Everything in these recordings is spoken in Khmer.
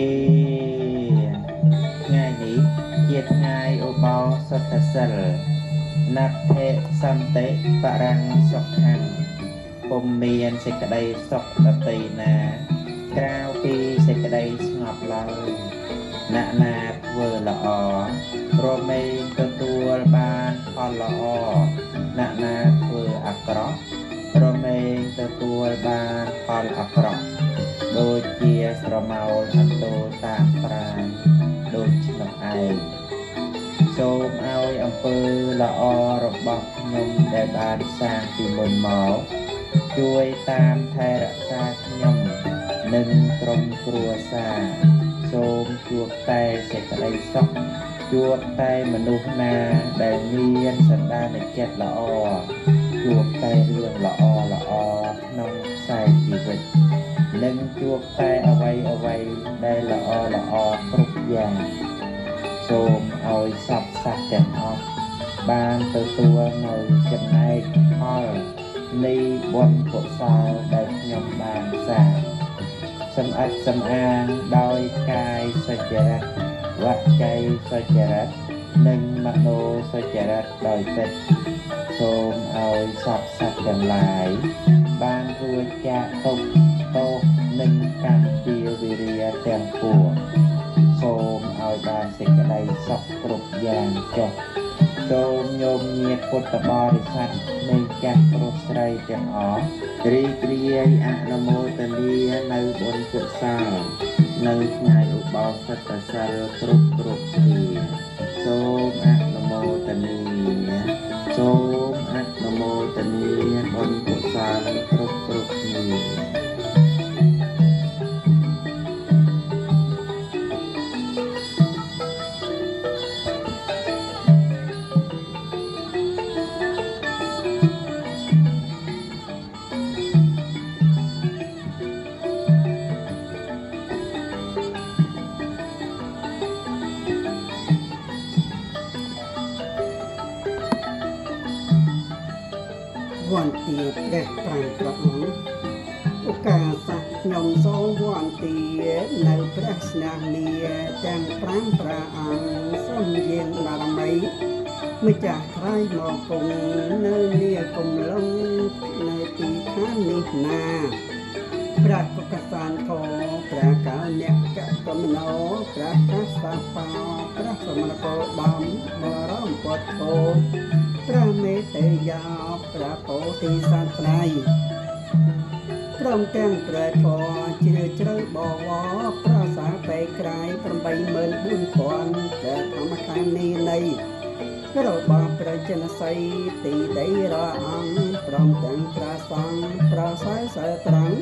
េថ្ងៃនេះជាថ្ងៃឧបោសថសីល ណដ្ឋិសន្តិបរាំងសុខੰពុំមានសេចក្តីសុខដទៃណា ក្រៅពីសេចក្តីស្ងប់ឡើយអ្នកណាធ្វើល្អរមែងទទួលបានផលល្អអ្នកណាធ្វើអាក្រក់រមែងទទួលបានផលអាក្រក់ដូចជាស្រមោលអន្ទោលតាមប្រាណដូច្នោះឯងសូមឲ្យអំពើល្អរបស់ខ្ញុំដែលបានសាងពីមុនមកជួយតាមថែរក្សាខ្ញុំនិងក្រុមគ្រួសារសូមជួបតែសេចក្តីសុខជួបតែមនុស្សណាដែលមានសន្តានចិត្តល្អជួបតែរឿងល្អល្អក្នុងខ្សែជីវិតនិងជួបតែអ្វីអ្វីដែលល្អល្អគ្រប់យ៉ាងសូមឲ្យសព្វសត្វទាំងអស់បានទទួលនៅចំណែកផលនៃបុណ្យកុសលដែលខ្ញុំបានសាងសម្អិតសម្អាងដោយកាយសុចរិតវចីសុចរិតនិងមโนសុចរិតដោយពិតសូមឲ្យសព្វសត្វទាំងឡាយបានរួចចាកទុក្ខទោសនិងកម្មជាវិរិយទាំងពួងសូមឲ្យបានសេចក្តីសុខគ្រប់យ៉ាងចុះសូមញោមញាតិពុទ្ធបរិស័ទនៃចាស់ប្រុសស្រីទាំងអស់រីករាយអនុមោទនានៅបុណ្យកុសលនៅថ្ងៃឧបោសថសីលគ្រប់គ្រប់គ្នាសូមអនុមោទនាសូមអនុមោទនាបុណ្យកុសលគ្រប់គ្រប់គ្នា វន្តាព្រះប្រាំព្រះអង្គឱកាសៈខ្ញុំសូមវន្តានៅព្រះស្នេហាទាំង5ព្រះអង្គសូមយាងបារមីម្ចាស់ក្រៃមកគង់នៅនាកំឡុងនៅទីឋាននេះណាព្រះកកសានធោព្រះកោអ្នកកកំណោព្រះកាសបោព្រះសមណគោដំបរមពុទ្ធោព្រះមេតេយាព្រះពោធិសត្វត្រៃព្រមទាំងព្រះធម៌ជ្រាលជ្រៅបវរប្រសាបេក្រៃ84000ព្រះធម្មខណ្ឌនីនៃរបស់ព្រះចិនសីទីដីរអង្គព្រមទាំងព្រះសង្ឃប្រសើរសើត្រង់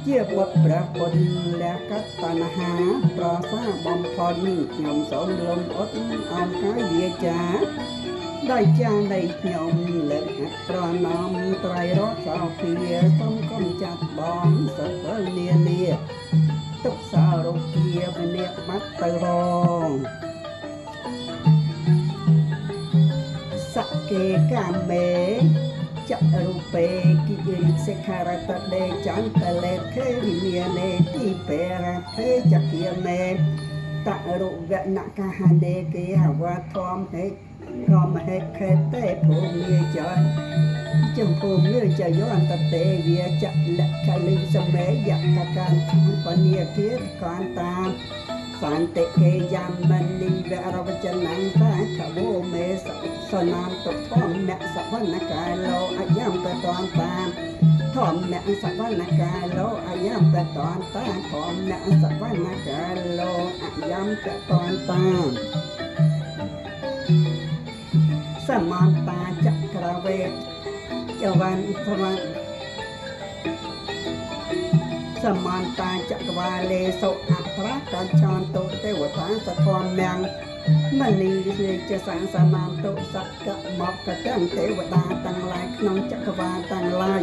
ជាបុត្រព្រះពុទ្ធលះកាត់តណ្ហាប្រសាបំផុតខ្ញុំសូមលំអត់អោមកាយវាចាដោយចានៃខ្ញុំលើកហាត់ប្រណមត្រៃរតសោភាសូមគុំចាត់បងសត្វនានាទុកសារោគាវិនិបាត់ទៅរងសកេកាមេចរូបេគិរិសិក្ខារតដេចន្តលេខេវិមាននេទីពេរថេចគាមេតរុវនកហនេគេហវធមហេធមហេខេតេភូមិចចំភូមិចយន្តតេវាចលខលិសមេយកកានបនិគាកានតាសន្តិគេយមនីវរវចនំសាខវោមេសនាមតុធម្មៈសវនកាលោអយំតតន្តាធម្មៈសវនកាលោអយំតតន្តាធម្មៈសវនកាលោអយំតតន្តាសមន្តាចក្រវេចវន្តវន្តសមន្តាចក្រវាលេសុអត្រកញ្ឆន្តុទេវតាសធម្មំមនីសេចសាសនាតុសកមកកទាំងទេវតាទាំងឡាយក្នុងចក្រវាលទាំងឡាយ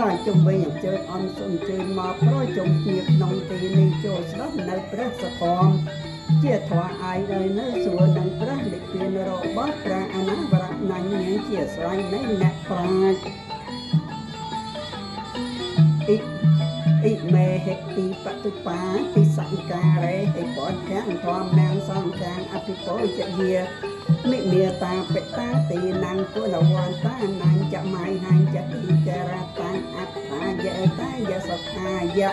ដែលជុំវិញអញ្ជើញអន់សូមអញ្ជើញមកប្រជុំគ្នាក្នុងទីនេះចូលស្ដាប់នៅព្រះសធម្មជាធម៌អាយដោយនៅសួរនឹងព្រះនិព្វានរបស់ព្រះអនាវរណញ្ញជាស្រ័យនៃអ្នកប្រាជ្ញអ៊ី អិមេហិទីបតុបាតិសង្ការេហិពតខាងធម្មនាងសង្ខាងអភិពោចយាមិមេតាបតាទីនងគុណវន្តានញ្ចមៃហញ្ចតិចរតាំងអត្ថាយេតាយសុខាយៈ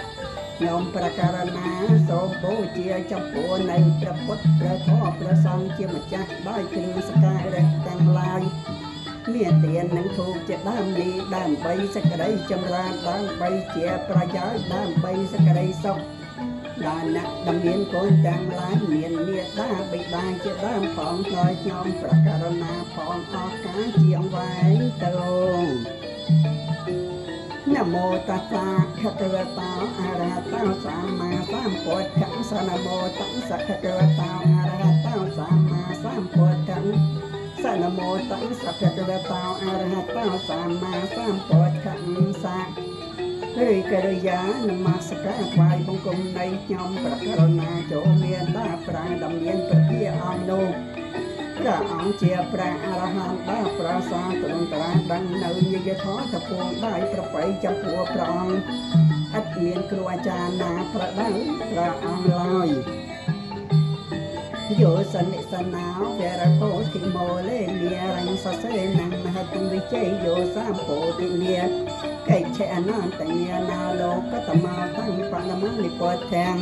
ខ្ញុំប្រការណាសូមបូជាចំពោះនៃព្រះពុទ្ធព្រះធម៌ព្រះសង្ឃជាម្ចាស់ដោយគ្រឿងសក្ការៈទាំងឡាយមានទាននិងធូបជាដើមនេះដើម្បីសេចក្តីចម្រើនដើម្បីជាប្រយោជន៍ដើម្បីសេចក្តីសុខដល់អ្នកដែលមានកូនទាំងឡាយមានមេដាបិតាជាដើមផងដោយខ្ញុំប្រការណាផងអស់កាលជាងវែងទៅនមោតស្សៈភគវតោអរហតោសម្មាសម្ពុទ្ធស្សនមោតស្សៈភគវតោអរហតោសម្មាសម្ពុទ្ធស្សនមោតស្សៈភគវតោអរហតោសម្មាសម្ពុទ្ធស្សរិកិរិយានមស្ការថ្វាយបង្គំនៃខ្ញុំប្រករណាចូលមានតាប្រាដ៏មានព្រះភិអង្គនោះព្រះអង្គជាព្រះអរហន្តដ៏ប្រសើរទ្រង់ត្រាស់ដឹងនៅនិយធម៌តពួងដៃប្របីចំពោះព្រះអង្គឥតមានគ្រូអាចារ្យណាប្រដៅព្រះអង្គឡើយយោសនិសណោវរពោធិមោលេនិរងសសេនងមហតុវិជ័យយោសម្ពោធិនិកេឆេអនន្តញ្ញាណាលោកតមោតាំងបរមនិពុទ្ធាំ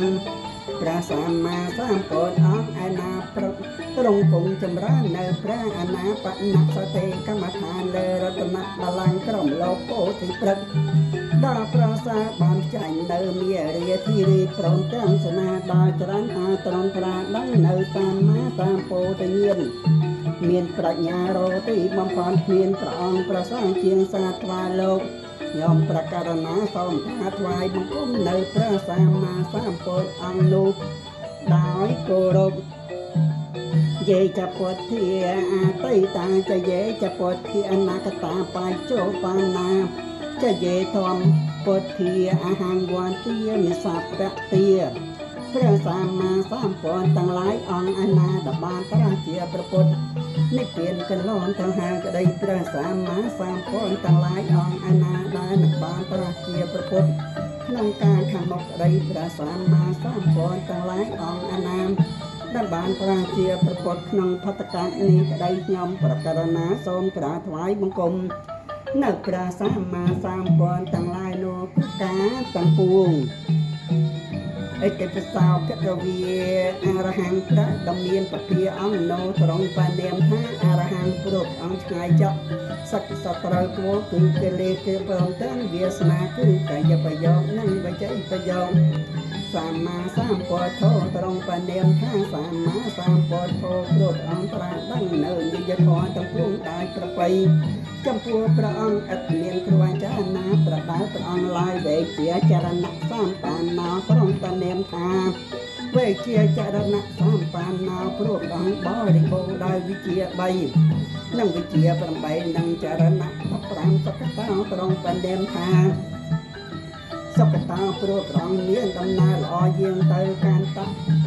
ព្រះសម្មាសម្ពុទ្ធអង្គឯណាប្រទ្រង់គង់ចម្រើននៅព្រះអនាបនសតិកម្មដ្ឋានលើរតនបល្ល័ង្កក្រុមលោកពោធិព្រឹកដល់ប្រសាបានចាញ់នៅមេរាធិរីព្រមទាំងសេនាដល់ច្រើនអាត្រង់ត្រាដឹងនៅសម្មាសម្ពោធិញ្ញាណមានប្រាជ្ញារទីបំផុតមានព្រះអង្គប្រសើរជាងសាថ្វាយលោកខ្ញុំប្រការណាសូមថាថ្វាយបង្គំនៅព្រះសម្មាសម្ពុទ្ធអង្គនោះដោយគោរពយេចពុទ្ធាអតីតាចយេចពុទ្ធាអនាគតាបញ្ចោបាណាចយេធម្មពុទ្ធាអហង្វន្ទាមិសពទាព្រះសម្មាសម្ពុទ្ធទាំងឡាយអង្គឯណាដែលបានត្រាស់ជាព្រះពុទ្ធនិព្វានកន្លងទៅហាក្តីព្រះសម្មាសម្ពុទ្ធទាំងឡាយអង្គឯណាដែលនឹងបានត្រាស់ជាព្រះពុទ្ធក្នុងការខាងមុខក្តីព្រះសម្មាសម្ពុទ្ធទាំងឡាយអង្គឯណាដែលបានត្រាស់ជាព្រះពុទ្ធក្នុងផតកម្មនេះក្តីខ្ញុំប្រករណាសូមក្រាបថ្វាយបង្គំនៅព្រះសម្មាសម្ពុទ្ធទាំងឡាយនោះប្រការទាំងពួងអិតិពិសោភគវាអរហង្គព្រះដ៏មានពភាអង្គនោត្រង់បានាមថាអរហង្គព្រោះអង្គឆ្ងាយចកសឹកសត្រូវគោគឺកិលេសគឺព្រមទាំងវាសនាគឺកាយប្រយោគនិងវិជ័យប្រយោគសម្មាសម្ពុទ្ធោត្រង់បានាមថាសម្មាសម្ពុទ្ធោព្រោះអង្គត្រាស់ដឹងនៅនិយធម៌ទាំងពួងដោយប្រពៃចំពោះព្រះអង្គឥតមានគ្រូអាចារ្យណាប្រដៅព្រះអង្គឡើយវេជាចរណៈសម្បណ្ណោត្រង់តានាមថាវេជាចរណៈសម្បណ្ណោព្រោះព្រះអង្គបរិបូរណ៍ដោយវិជ្ជា3និងវិជ្ជា8និងចរណៈ15សុគតោត្រង់តានាមថាសុគតោព្រោះព្រះអង្គមានដំណើរល្អយាងទៅកាន់ត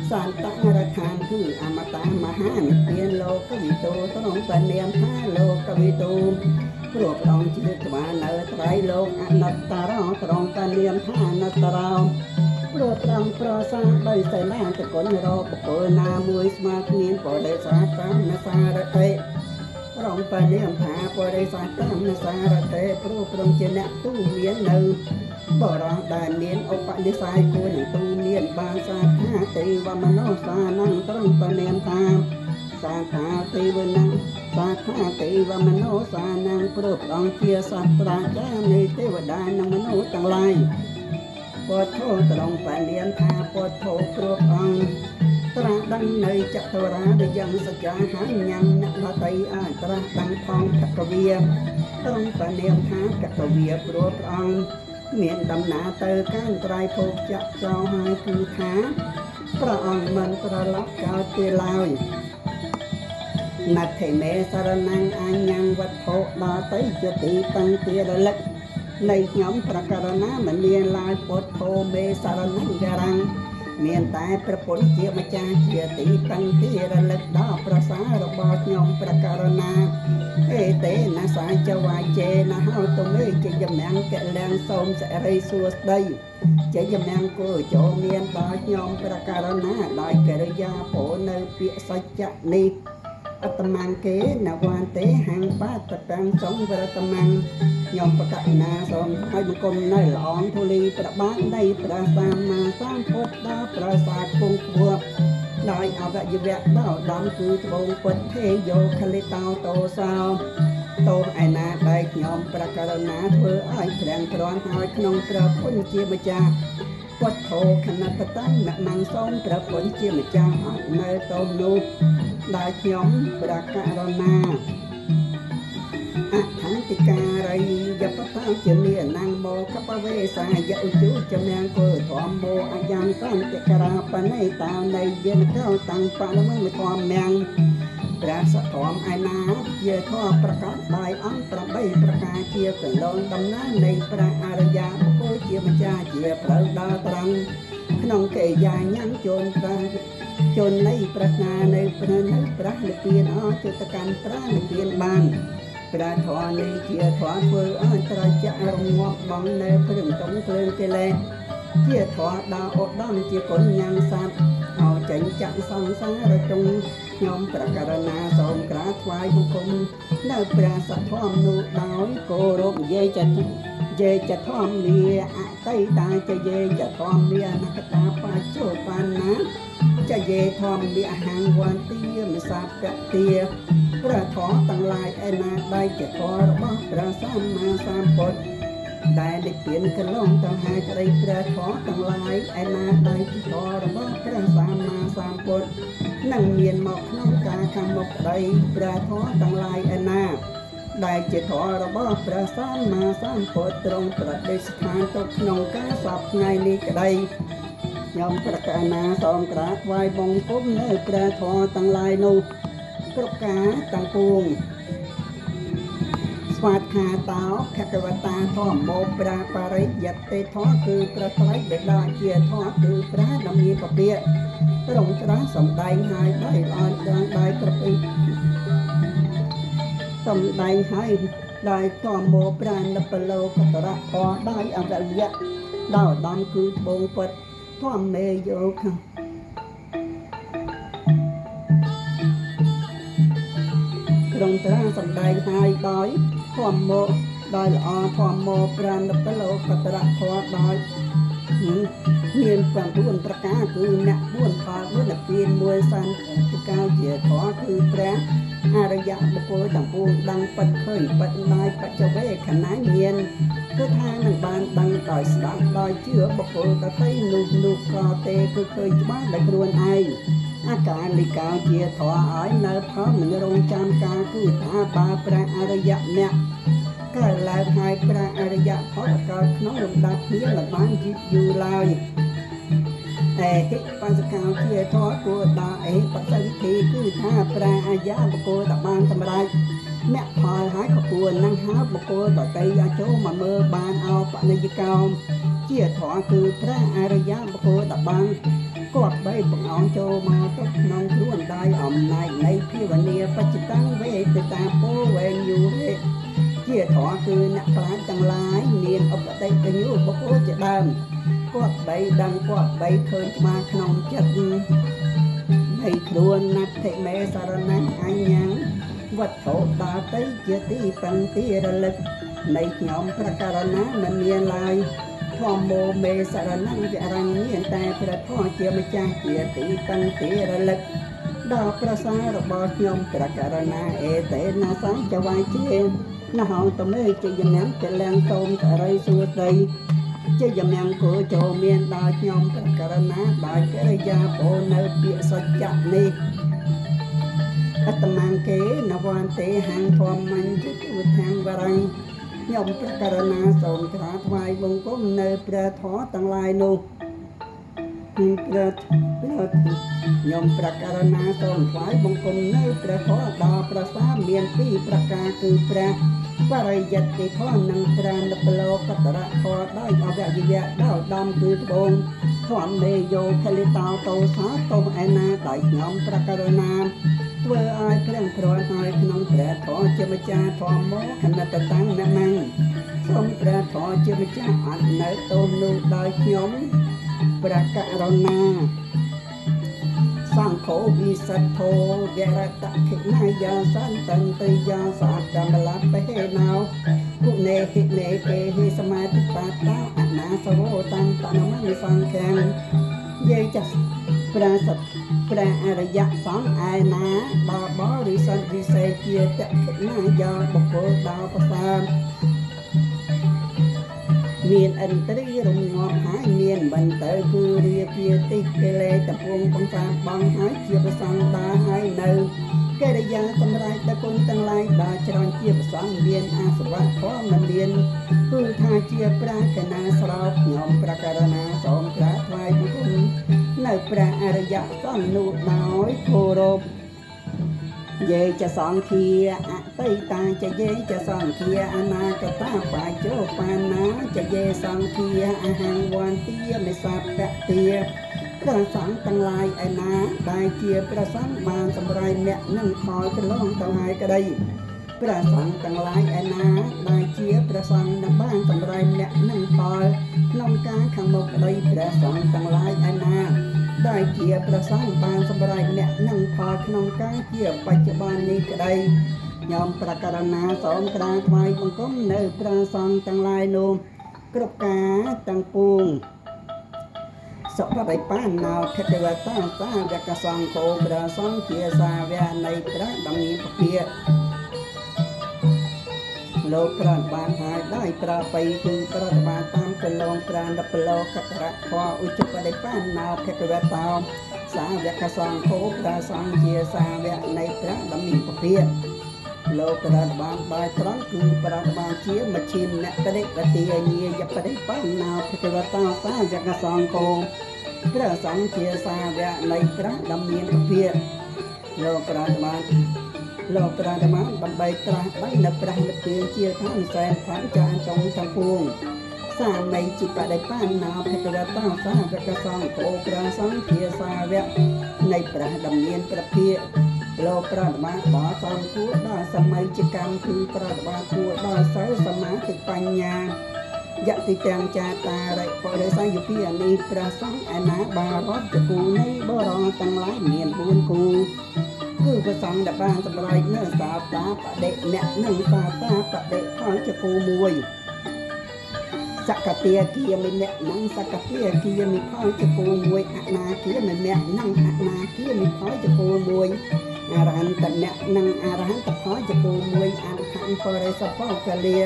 សន្តរដ្ឋានគឺអមតមហានិព្វានលោកវិទូត្រង់តានាមថាលោកវិទូព្រោះព្រះអង្គជាក្បាលនៅត្រៃលោកអនុត្តរោត្រង់តានាមថាអនុត្តរោព្រោះព្រះអង្គប្រសាដោយសិលាតគុណរកបុគ្គលណាមួយស្មើគ្មានបរិសាតាមសារតិត្រង់តានាមថាបរិសាតាមសារតិព្រោះព្រះអង្គជាអ្នកទូមាននៅបរោះដែលមានឧបនិស្ស័យគួរនឹងទូមានបានសាថាទេវមនោសានំត្រង់តានាមថាសាថាទេវនំសាថាទេវមនោសានំព្រោះព្រះអង្គជាសាស្ត្រាចារ្យនៃទេវតានិងមនុស្សទាំងឡាយពុទ្ធោត្រង់បានាមថាពុទ្ធោព្រោះព្រះអង្គត្រាស់ដឹងនៅចតុរារិយសច្ចាហើយញ៉ាំអ្នកដតីអាចត្រាស់ដឹងផងភគវាត្រង់បានាមថាភគវាព្រោះព្រះអង្គមានដំណើរទៅកាន់ត្រៃភពចក្រចោហើយគឺថាព្រះអង្គមិនត្រឡប់កើតទេឡើយណដ្ឋិមេសរណងអញ្ញងវត្ថុដល់ទៅជាទីពឹងទីរលឹកនៃខ្ញុំប្រករណាមិនមានឡើយពុទ្ធោមេសរណងចរាំង មានតែប្រពន្ធជាម្ចាស់ជាទីពឹងទីរលឹកដល់ប្រសារបស់ខ្ញុំប្រករណាអេតេណាសាចវាយចេណាហោតុមេជយមង្គលៀងសូមសិរីសួស្តីជយមង្គលចូលមានដល់ខ្ញុំប្រករណាដោយកិរិយាពោនៅពាក្យសច្ចៈនេះអត្តមង្គេនវន្ទេហੰបាតតាំងសង្វរតមង្គខ្ញុំប្រកាសណាសូមឲ្យបង្គំនៅល្អងធូលីប្របាទនៃព្រះសម្មាសម្ពុទ្ធដល់ប្រសាទគង់ខ្ពស់ដោយអវយវៈដល់ដំគឺត្បូងពុទ្ធេយោខលិតោតោសោតោឯណាដែលខ្ញុំប្រកាសណាធ្វើឲ្យព្រះគ្រាន់ហើយក្នុងព្រះពុទ្ធជាម្ចាស់ពុទ្ធោខណតតាំងមមង្គសូមព្រះពុទ្ធជាម្ចាស់អត់នៅតោនោះដែលខ្ញុំប្រកាសណាអថន្តិការីយបតោជាលានងមោកបវេសាយឧជុចមង្គលធម្មោអយ៉ាងសន្តិការបណៃតានៃយនកោតាំងបរមមិធម្មំព្រះសធម្មឯណាជាធម៌ប្រកាសដោយអង្គ8ប្រការជាកន្លងដំណើរនៃព្រះអរិយាបុគ្គលជាម្ចាស់ជាផ្លូវដល់ត្រង់ក្នុងកិរិយាញ៉ាំជនព្រះជននៃប្រាថ្នានៅព្រះនៅព្រះនិព្វានអចុតកម្មព្រះនិព្វានបានព្រះធម៌នេះជាធម៌ធ្វើឲ្យត្រជាក់រងាប់បងនៅព្រឹងតុងភ្លើងកិលេសជាធម៌ដល់ឧត្តមជាគុណញ៉ាំសត្វឲ្យចេញចាក់សង្សារតុងខ្ញុំប្រករណាសូមក្រាបថ្វាយបង្គំនៅព្រះសធម្មនោះដោយគោរពយេចយេចធម្មាអតីតាចយេចធម្មាអនកតាបច្ចុប្បន្នាចយេធម្មាហੰវន្ទាមសាពទាព្រះធម៌ទាំងឡាយឯណាដែលជាធម៌របស់ព្រះសម្មាសម្ពុទ្ធដែលនិព្វានកន្លងទៅហើយក្តីព្រះធម៌ទាំងឡាយឯណាដែលជាធម៌របស់ព្រះសម្មាសម្ពុទ្ធនឹងមានមកក្នុងការខាងមុខក្តីព្រះធម៌ទាំងឡាយឯណាដែលជាធម៌របស់ព្រះសម្មាសម្ពុទ្ធទ្រង់ប្រតិស្ថានទៅក្នុងការសពថ្ងៃនេះក្តីខ្ញុំប្រកាសណាសូមក្រាបថ្វាយបង្គំនៅព្រះធម៌ទាំងឡាយនោះគ្រប់ការទាំងពួងស្វាខាតោភគវតាធម្មោព្រះបរិយត្តិធម៌គឺព្រះត្រៃបិដកជាធម៌គឺព្រះដ៏មានពពាទ្រង់ត្រាស់សម្ដែងហើយដោយល្អដល់ដោយប្រពៃសម្ដែងហើយដោយធម្មោប្រាណបលោកតរៈធម៌ដោយអវយៈដល់ដំគឺត្បូងពិតធម្មមេយោខទ្រង់ត្រាស់សម្ដែងហើយដោយធម្មោដោយល្អធម្មោប្រាណបលោកតរៈធម៌ដោយមាន9ប្រការគឺអ្នក4ផល4និព្វាន1សន្តិកាលជាធម៌គឺព្រះអរិយបុគ្គលទាំងពួងដឹងពិតឃើញពិតដោយបច្ចវេខណៈញាណគឺថានឹងបានដឹងដោយស្ដាប់ដោយជឿបុគ្គលដទៃនោះនោះក៏ទេគឺឃើញច្បាស់ដោយខ្លួនឯងអាកាលិកាជាធម៌ឲ្យនៅផលមិនរងចាំការគឺថាបើព្រះអរិយមគ្គកើតឡើងហើយព្រះអរិយផលកើតក្នុងលំដាប់គ្នាមិនបានយឺតយូរឡើយអេហិបញ្សកោជាធម៌គួរដល់អេបសិវិធីគឺថាព្រះអរិយបុគ្គលតបានសម្រេចមគ្គផលហើយក៏គួរនឹងហៅបុគ្គលដទៃឲ្យចូលមកមើលបានអោបនិយកោជាធម៌គឺព្រះអរិយបុគ្គលតបានគាត់បីបង្អងចូលមកទៅក្នុងខ្លួនដោយអំណាចនៃភាវនាបច្ចតាំងវេទតាពោវេញូហេជាធម៌គឺអ្នកប្រាជ្ញទាំងឡាយមានឧបតិកញ្ញូបុគ្គលជាដើមគាត់បីដឹងគាត់បីឃើញច្បាស់ក្នុងចិត្តនៃខ្លួនណដ្ឋិមេសរណអញ្ញងវត្ថុដល់ទៅជាទីពឹងទីរលឹកនៃខ្ញុំប្រករណាមិនមានឡើយធម្មោមេសរណងចរងមានតែព្រះធម៌ជាម្ចាស់ជាទីពឹងទីរលឹកដល់ប្រសារបស់ខ្ញុំប្រករណាអេតេណាសង្ចវាយជាណហោតមេជយមង្គលៀងសូមសរីសួស្តីជយមង្គលចូលមានដល់ខ្ញុំប្រករណាដោយកិរិយាពោនៅពាក្យសច្ចៈនេះអត្តមង្គេនវន្ទេហੰធម្មញ្ញទុធាំវរੰខ្ញុំប្រករណាសូមក្រាបថ្វាយបង្គំនៅព្រះធម៌ទាំងឡាយនោះព្រះខ្ញុំប្រករណាសូមថ្វាយបង្គំនៅព្រះធម៌ដល់ប្រសាមានពីរប្រការគឺព្រះបរិយត្តិធម៌និងព្រះនិព្លោកតរៈធម៌ដោយអវយវៈដល់ដំគឺត្បូងធ ធម្មេយោខលិតោតោសាទោសឯណាដោយខ្ញុំប្រករណាធ្វើឲ្យគ្រាំគ្រាន់ហើយក្នុងព្រះធម៌ជាម្ចាស់ធម្មោខណតតាំងនមੰសូមព្រះធម៌ជាម្ចាស់អត់នៅទោសនោះដោយខ្ញុំប្រករណាសង្ឃោវិសិទ្ធោវរតខិណាយាសន្តន្តិយាសាកម្មលបហេណោគុណេហិនេកេហិសមាទិបាតោអនាសវោតាំបនមនិសង្ឃាំយាយចាស់ព្រះសត្វព្រះអរិយសង្ឃឯណាដល់បរិសុទ្ធវិសេសជាតខិណាយាបុគ្គលដល់ប្រសើរមានឥន្ទ្រីរងាប់ហើយមានមិនទៅគឺរាគាតិកិលេសតពងបង្សាបងហើយជាប្រសងដាហើយនៅកិរិយាសម្រាប់តគុណទាំងឡាយដល់ច្រើនជាប្រសងមានអាសវៈធម៌មិនមានគឺថាជាប្រាកណាស្រោបខ្ញុំប្រករណាសូមក្រាបថ្វាយបង្គំនៅព្រះអរិយសង្ឃនោះដោយគោរពយេចសង្ឃាអតីតាចយេចសង្ឃាអនាគតាបាជោបាណាចយេសង្ឃាអហង្វន្ទាមេសពតិព្រះសង្ឃទាំងឡាយឯណាដែលជាព្រះសង្ឃបានសម្រេចអ្នកនឹងផលកន្លងទៅហើយក្តីព្រះសង្ឃទាំងឡាយឯណាដែលជាព្រះសង្ឃនឹងបានសម្រេចអ្នកនឹងផលក្នុងការខាងមុខក្តីព្រះសង្ឃទាំងឡាយឯណាដែលជាព្រះសង្ឃបានសម្រេចអ្នកនឹងផលក្នុងការជាបច្ចុប្បន្ននេះក្តីខ្ញុំប្រករណាសូមក្រាបថ្វាយបង្គំនៅព្រះសង្ឃទាំងឡាយនោះគ្រប់ការទាំងពួងសុបរិបណ្ណោភគវតាសាវកសង្ឃោព្រះសង្ឃជាសាវកនៃព្រះដ៏មានពភាលោកប្រណបានហើយដោយប្របីគឺប្រតិបានតាមកលងប្រាណប្លោកករៈធឧជបរិបណ្ណោភគវតោសាវកសង្ឃោព្រះសង្ឃជាសាវកនៃព្រះដ៏មានពភាលោកប្រតិបានបាយត្រង់គឺប្រតិបានជាមជ្ឈិមអ្នកបរិបទាញាយបរិបណ្ណោភគវតោសាវកសង្ឃោព្រះសង្ឃជាសាវកនៃព្រះដ៏មានពភាលោកប្រតិបានលោកប្រតិបានដើម្បីត្រាស់ដឹងនៅព្រះនិព្វានជាឋានសែនផានចានចុងទាំងពួងសាមីជីបរិបណ្ណោភគវតោសាវកសង្ឃោព្រះសង្ឃជាសាវកនៃព្រះដ៏មានព្រះភិក្ខលោកប្រតិបានបសំគួរដល់សម័យជាកម្មគឺប្រតិបានគួរដល់សិលសមាធិបញ្ញាយតិទាំងចាតារិបរិសយុគានេះព្រះសង្ឃឯណាបារាប់ចគូនៃបរោទាំងឡាយមាន4គូគឺព្រះសង្ឃដែលបានសម្រេចនៅសាតាបដិអ្នកនិងសាតាបដិផលចគូមួយសកតិគាមិអ្នកនិងសកតិគាមិផលចគូមួយអនាគាមិអ្នកនិងអនាគាមិផលចគូមួយអរហន្តអ្នកនិងអរហន្តផលចគូមួយអរហន្តបរិសបកលា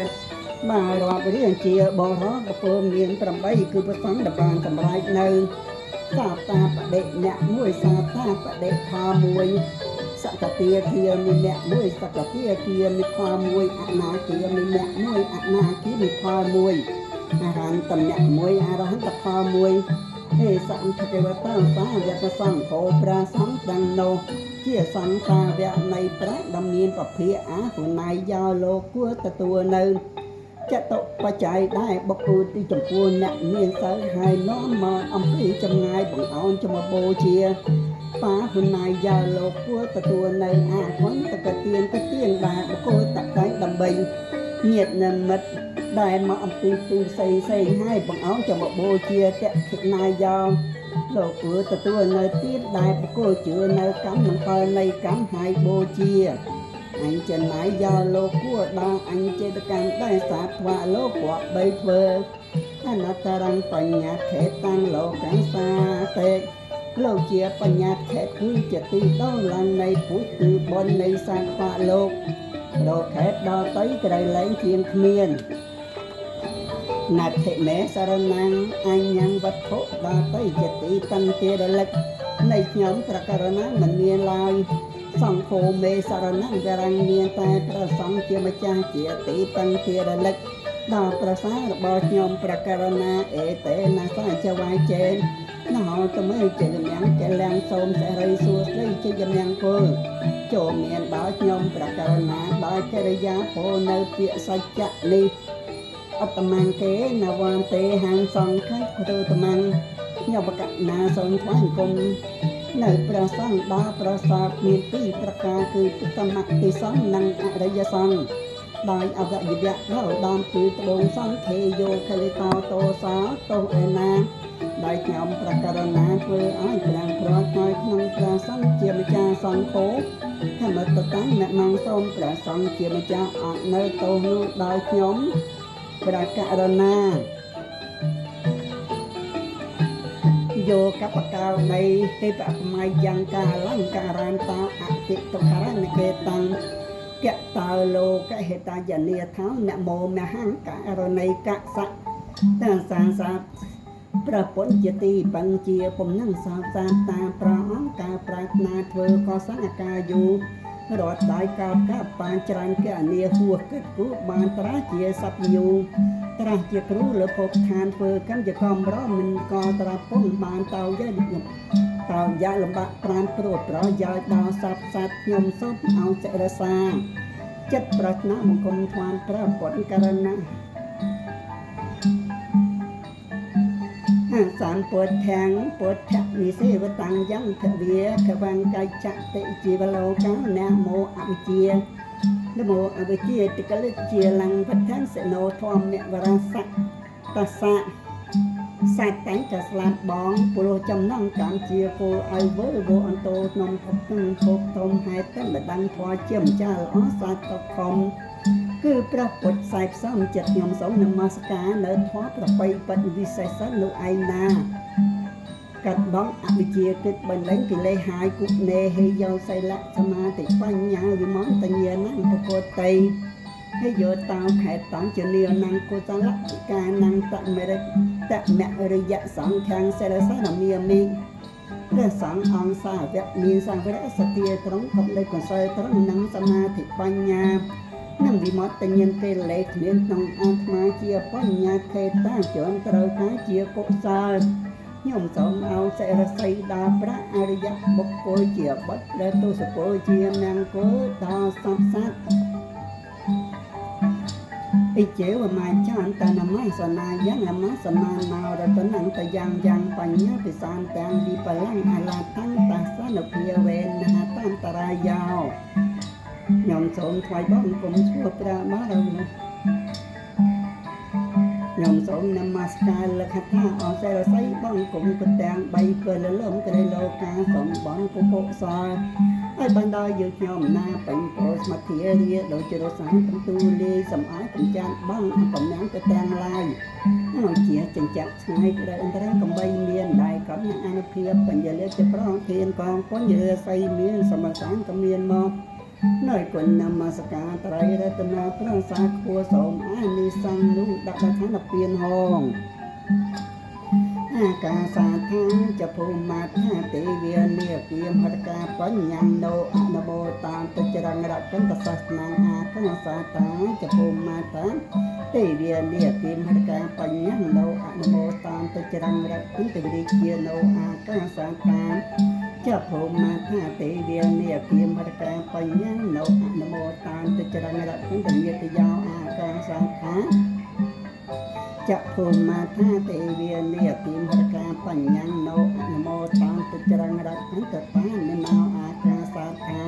បារាប់រៀងជាបរោបកុលមាន8គឺព្រះសង្ឃដែលបានសម្រេចនៅសាតាបដិអ្នកមួយសាតាបដិផលមួយសកតិគាមិអ្នកមួយសកតិគាមិផលមួយអនាគាមិអ្នកមួយអនាគាមិផលមួយអរហន្តអ្នកមួយអរហន្តផលមួយហេសន្ធកវតោសាវកសង្ឃោព្រះសង្ឃទាំងនោះជាសង្ឃាវៈនៃព្រះដ៏មានពភាអាហុណៃយោលោកគួរទទួលនៅចតុបច្ច័យដែរបុគ្គលទីចំពោះអ្នកមានសិលហើយនាំមកអំពីចម្ងាយបង្អោនចំបូជាបាហុណៃយោលោកគួរទទួលនៅអាហន្តកទានកទានដែរបុគ្គលតតែងដើម្បីញាតនិមិត្តដែលមកអំពីទីផ្សេងផ្សេងហើយបង្អោនចំបូជាតខិណាយោលោកគួរទទួលនៅទៀតដែលបុគ្គលជឿនៅកម្មនិងផលនៃកម្មហើយបូជាអញចិនណៃយោលោកគួរដល់អញចេតកម្មដែលសាថ្វាលោកគប្បីធ្វើអនត្តរងបញ្ញាខេតាំងលោកសាតេលោកជាបញ្ញាខេគឺជាទីដល់ឡើងនៃពុទ្ធគឺបុណ្យនៃសាថ្វាលោករកខេតដល់ទៅក្រៃលែងជាងគ្មានណដ្ឋិមេសរណੰអញ្ញងវត្ថុដល់ទៅជាទីតាំងទីរលឹកនៃខ្ញុំប្រករណាមិនមានឡើយសង្ឃោមេសរណੰវរងមានតែព្រះសង្ឃជាម្ចាស់ជាទីតាំងទីរលឹកដល់ប្រសារបស់ខ្ញុំប្រករណាអេតេណាសាចវាយចេនណោតមេចេមៀងកលាំងសូមសេរីសួស្តីជាមៀងគលចូលមានដល់ខ្ញុំប្រករណាដោយកិរិយាពោនៅពាក្យសច្ចៈនេះអត្តមង្គេនវន្ទេហាងសង្ឃគ្រូតមង្គ ខ្ញុំបកណាសូមថ្វាយគុំនៅព្រះសង្ឃដល់ប្រសើរមានពីរប្រការគឺកម្មតិសង្ឃនិងអរិយសង្ឃដោយអវយវៈដល់ដើមគឺត្បូងសង្ឃេយោខលិតោតោសាតោឯណាដោយខ្ញុំប្រករណាធ្វើឲ្យប្រាំងប្រត់ឲ្យក្នុងព្រះសង្ឃជាម្ចាស់សង្ឃោធម្មតតាំងអ្នកនងសូមព្រះសង្ឃជាម្ចាស់អត់នៅទោសនោះដោយខ្ញុំប្រករណាយោកបកោនៃទេពសម័យយ៉ាងកាលង្ការរានតោអតិតុករណកេតាំងកតោលោកហេតាយនីថោនមោមហង្ករណីកសៈតាសាសាព្រះពុទ្ធជាទីបឹងជាពំនឹងសោសានតាមព្រះអង្គការប្រាថ្នាធ្វើកសាងអាការយូរត់ដោយកោតកាបានច្រើនកនាហួសគិតគូបានត្រាស់ជាសព្វយូត្រាស់ជាគ្រូលើភពឋានធ្វើកម្មជាកំរមិនកត្រាពងបានតោយាតោយ៉ាលំបាកប្រានព្រោះប្រយោជន៍ដល់សត្វសត្វខ្ញុំសូមឲ្យសិរសាចិត្តប្រាថ្នាមង្គមថ្វានព្រះពុទ្ធករណាសានពុទ្ធាំងពុទ្ធនិសេវតាំងយ៉ាងភវាភវង្កច្ចតិជីវលោកានមោអវិជ្ជានមោអវិជ្ជាតិកលជាលੰវដ្ឋានសិណោធម្មវរសៈតសៈសត្វតែងតែស្លាប់បងព្រោះចំណងកម្មជាគោឲ្យវើវអន្តោក្នុងភពទាំងភពធំហេតុតែមិនដឹងធម៌ជាម្ចាស់ល្អសត្វតខំគឺព្រះពុទ្ធខ្សែផ្សំចិត្តខ្ញុំសូមនមស្ការនៅធម៌ប្របីបិទវិសេសនោះឯងណាកាត់បងអវិជ្ជាគិតបណ្លែងកិលេសហើយគុណេហេយោសីលៈសមាធិបញ្ញាវិមន្តញ្ញាណំបកតៃហេយោតោខេតងជានានងកុសលតិកានងតមេរិតមរិយសង្ឃាំងសិរសនមាមិព្រះសង្ឃអង្គសាវកមានសង្វរសទាត្រង់កំលេកុសលត្រង់និងសមាធិបញ្ញានិងវិមត្តញ្ញាណកិលេសគ្មានក្នុងអាត្មាជាបញ្ញាខេតាជនត្រូវការជាកុសលខ្ញុំសូមឲ្យសិរសីដល់ព្រះអរិយបុគ្គលជាបុត្រព្រះទសពលជាមង្គលដល់សពសត្វអិជេវមាចានតនមសនាយ៉ាងអមសមាណោរតនន្តយ៉ាងយ៉ាងបញ្ញាពិសានទាំងវិបលੰអលាតាំងតាសនុភាវេនហតន្តរាយោខ្ញុំសូមថ្វាយបង្គំឈ្មោះព្រះបារមីខ្ញុំសូមនមស្ការលក្ខថាអសិរស័យបង្គំគុទាំង3ពលលំក្រីលោកាសំបងគុកុសលឲ្យបានដល់យើងខ្ញុំណាពេញពោស្មធារាដូចជារសាកំទូលាយសំអាយកំចានបងកំណាំងទៅទាំងឡាយឲ្យជាចិញ្ចាក់ឆ្ងាយក្តីអន្តរាកំបីមានដែរកំនឹងអនុភាពបញ្ញលេជាប្រធានកងពញ្ញស័យមានសមសានក៏មានមកនៅគុណនមស្ការត្រៃរតនាប្រសាខ្ពស់សូមអានិសង្ឃនោះដាក់ឋានពៀនហងអាកាសាថាចភូមាថាទេវានាគាមហតកាបញ្ញណោអនុមោតាន្តចរងរកន្តសាសនាអាកសាតាចភូមាថាទេវានាគាមហតកាបញ្ញណោអនុមោតាន្តចរងរកន្តវិជាណោអាកាសាតាចភូមាថាទេវានាគាមហតកាបញ្ញណោអនុមោតាន្តចរងរកន្តញាតយោអាកាសាតាចភូមាថាទេវានាគិមហកាបញ្ញណោអនុមោតាន្តចរងរកន្តបានិណោអាកាសាថា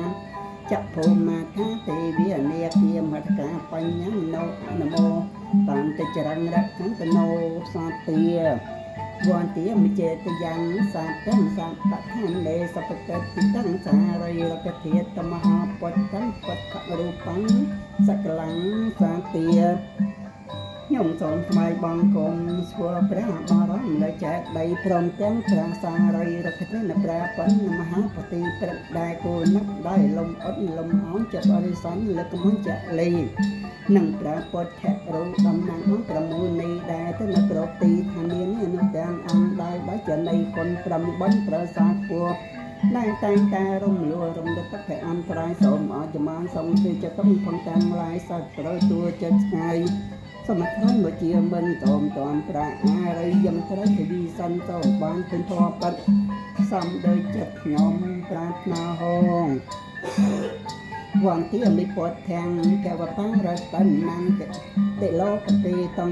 ចភូមាថាទេវានាគិមហកាបញ្ញណោអនុមោតាន្តចរងរកន្តណោសាទាវន្ទាមិចេតយ៉ាងសាទាំងសាបឋានលេសបតិតិតੰសារិរកធាតមហាពុទ្ធੰពុទ្ធរូបង្សកលੰសាទាខ្ញុំសូមថ្វាយបង្គំស្គាល់ព្រះបរមលើចេតីព្រមទាំងព្រះសារីរកធានព្រះបណ្ណមហាបតិព្រឹកដែលគូនឹកដោយលំអត់លំអងចិត្តអរិស័នលើកមញ្ចលីនិងព្រះពុទ្ធរូបតំណាងអង្គប្រមូលនៃដែលទៅនៅគ្រប់ទីឋានានេះនោះទាំងអង្គដោយបើចនៃគុណ8ប្រសាគួបដែលតែងតែរំលួរំលឹកទឹកអន្តរាយសូមអចមានសូមគឺចិត្តផងទាំងឡាយសត្វត្រូវទួចិត្តឆ្ងាយសមត្ថមកជាមិនតមតាមប្រាអារិយមត្រៃទវីសន្តោបានឃើញធម៌ពិតសំដោយចិត្តខ្ញុំប្រាថ្នាហងវន្ទាមិពុទ្ធាំកវបារតនំតិលោកតិតੰ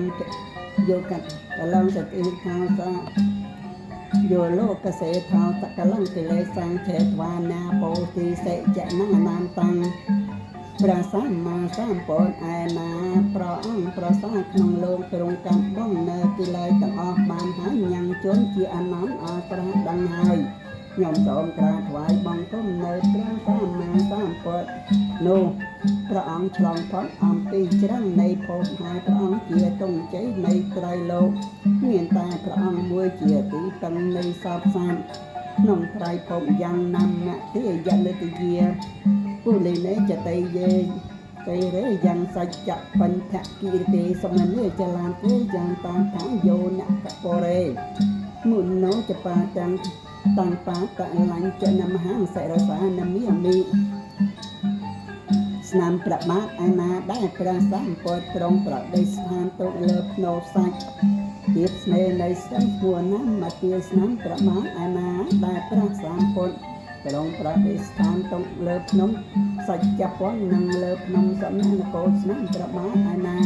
យោកតឡងសតិខាសា យោលោកសេថោតកលង្កិលេសង្ខេត្វានាពោធិសិចនងអនន្តੰព្រះសម្មាសម្ពុទ្ធឯណាព្រះអង្គប្រសាក្នុងលោកទ្រង់កាត់បងនៅកិលេសទាំងអស់បានហើយញ៉ាំងជនជាអនន្តឲ្យត្រាស់ដឹងហើយខ្ញុំសូមក្រាបថ្វាយបង្គំនៅព្រះសម្មាសម្ពុទ្ធនោះព្រះអង្គឆ្លងផុតអំពីច្រាំងនៃភពហើយព្រះអង្គជាទងជ័យនៃត្រៃលោកមានតែព្រះអង្គមួយជាទីពឹងនៃសពសត្វក្នុងត្រៃភពយ៉ាងណាំមតិយនិតយាពុលិនេចតិយេតេរេយ៉ាងសច្ចបញ្ញគិរិទេសមនេចលានទេយ៉ាងតាថាយោនកបរេមុណោចបាតាំងតាំងបាតលញ្ចនមហាសិរសានមិមិស្នាមព្រះបាទឯណាដែលព្រះសម្ពុទ្ធទ្រង់ប្រតិស្ថានទុកលើភ្នោសាច់ទៀបស្នេហ៍នៃស្ទឹងហួរណាមទាស្នាមព្រះបាទឯណាដែលព្រះសម្ពុទ្ធទ្រង់ប្រតិស្ថានទុកលើភ្នំសច្ចពន្ធនិងលើភ្នំសំណានគោស្នាមព្រះបាទឯណា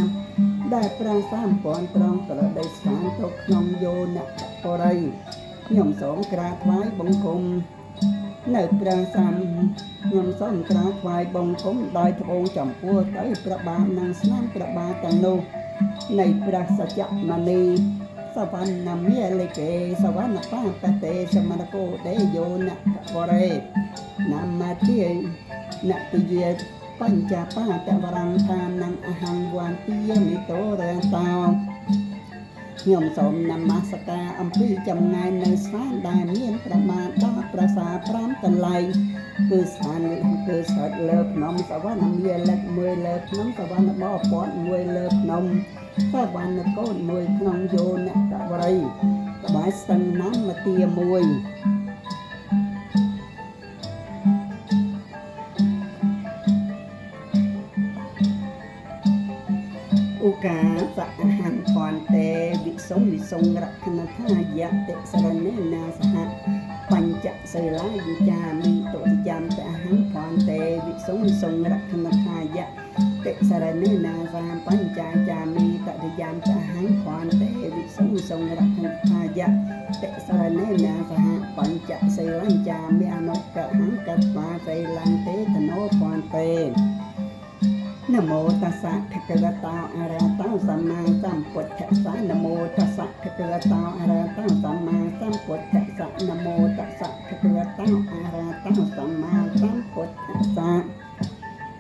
ដែលព្រះសម្ពុទ្ធទ្រង់ប្រតិស្ថានទុកក្នុងយោនកបរិយខ្ញុំសូមក្រាបថ្វាយបង្គំនៅព្រះសម្ខ្ញុំសូមក្រាបថ្វាយបង្គំដោយត្បូងចំពោះទៅព្រះបាទនិងស្នាមព្រះបាទទាំងនោះនៃព្រះសច្ចមនីសវណ្ណមាលិកេសវណ្ណបាបតេសមនគោដេយោនកបរេនមតិនតិយាបញ្ចបាតវរង្ខានំអហង្វន្ទាមិតោរតោខ្ញុំសូមនមស្ការអំពីចម្ងាយនៅស្ថានដែលមានប្រមាណដល់ប្រាសាទ5កន្លែងគឺស្ថានគឺស្ថិតលើភ្នំសវណ្ណមាលិកមួយលើភ្នំសវណ្ណបពតមួយលើភ្នំសវណ្ណកូនមួយក្នុងយោនកវរីក្បែរស្ទឹងណាមទាមួយឧកាសអហង្ភន្តេវិសុងវិសុងរក្ខណថាយតិសរណេណាសហបញ្ចសិលាយចាមិតុតិយំតអហង្ភន្តេវិសុងវិសុងរក្ខណថាយតិសរណេណាសាបញ្ចាចាមិតតិយំតអហង្ភន្តេវិសុងវិសុងរក្ខណថាយតិសរណេណាសហបញ្ចសិលាយចាមិអនុកហង្កត្វាសិលន្ទេតនោភន្តេនមោតស្សៈភគវតោអរហតោសម្មាសម្ពុទ្ធស្សៈនមោតស្សៈភគវតោអរហតោសម្មាសម្ពុទ្ធស្សៈនមោតស្សៈភគវតោអរហតោសម្មាសម្ពុទ្ធស្សៈ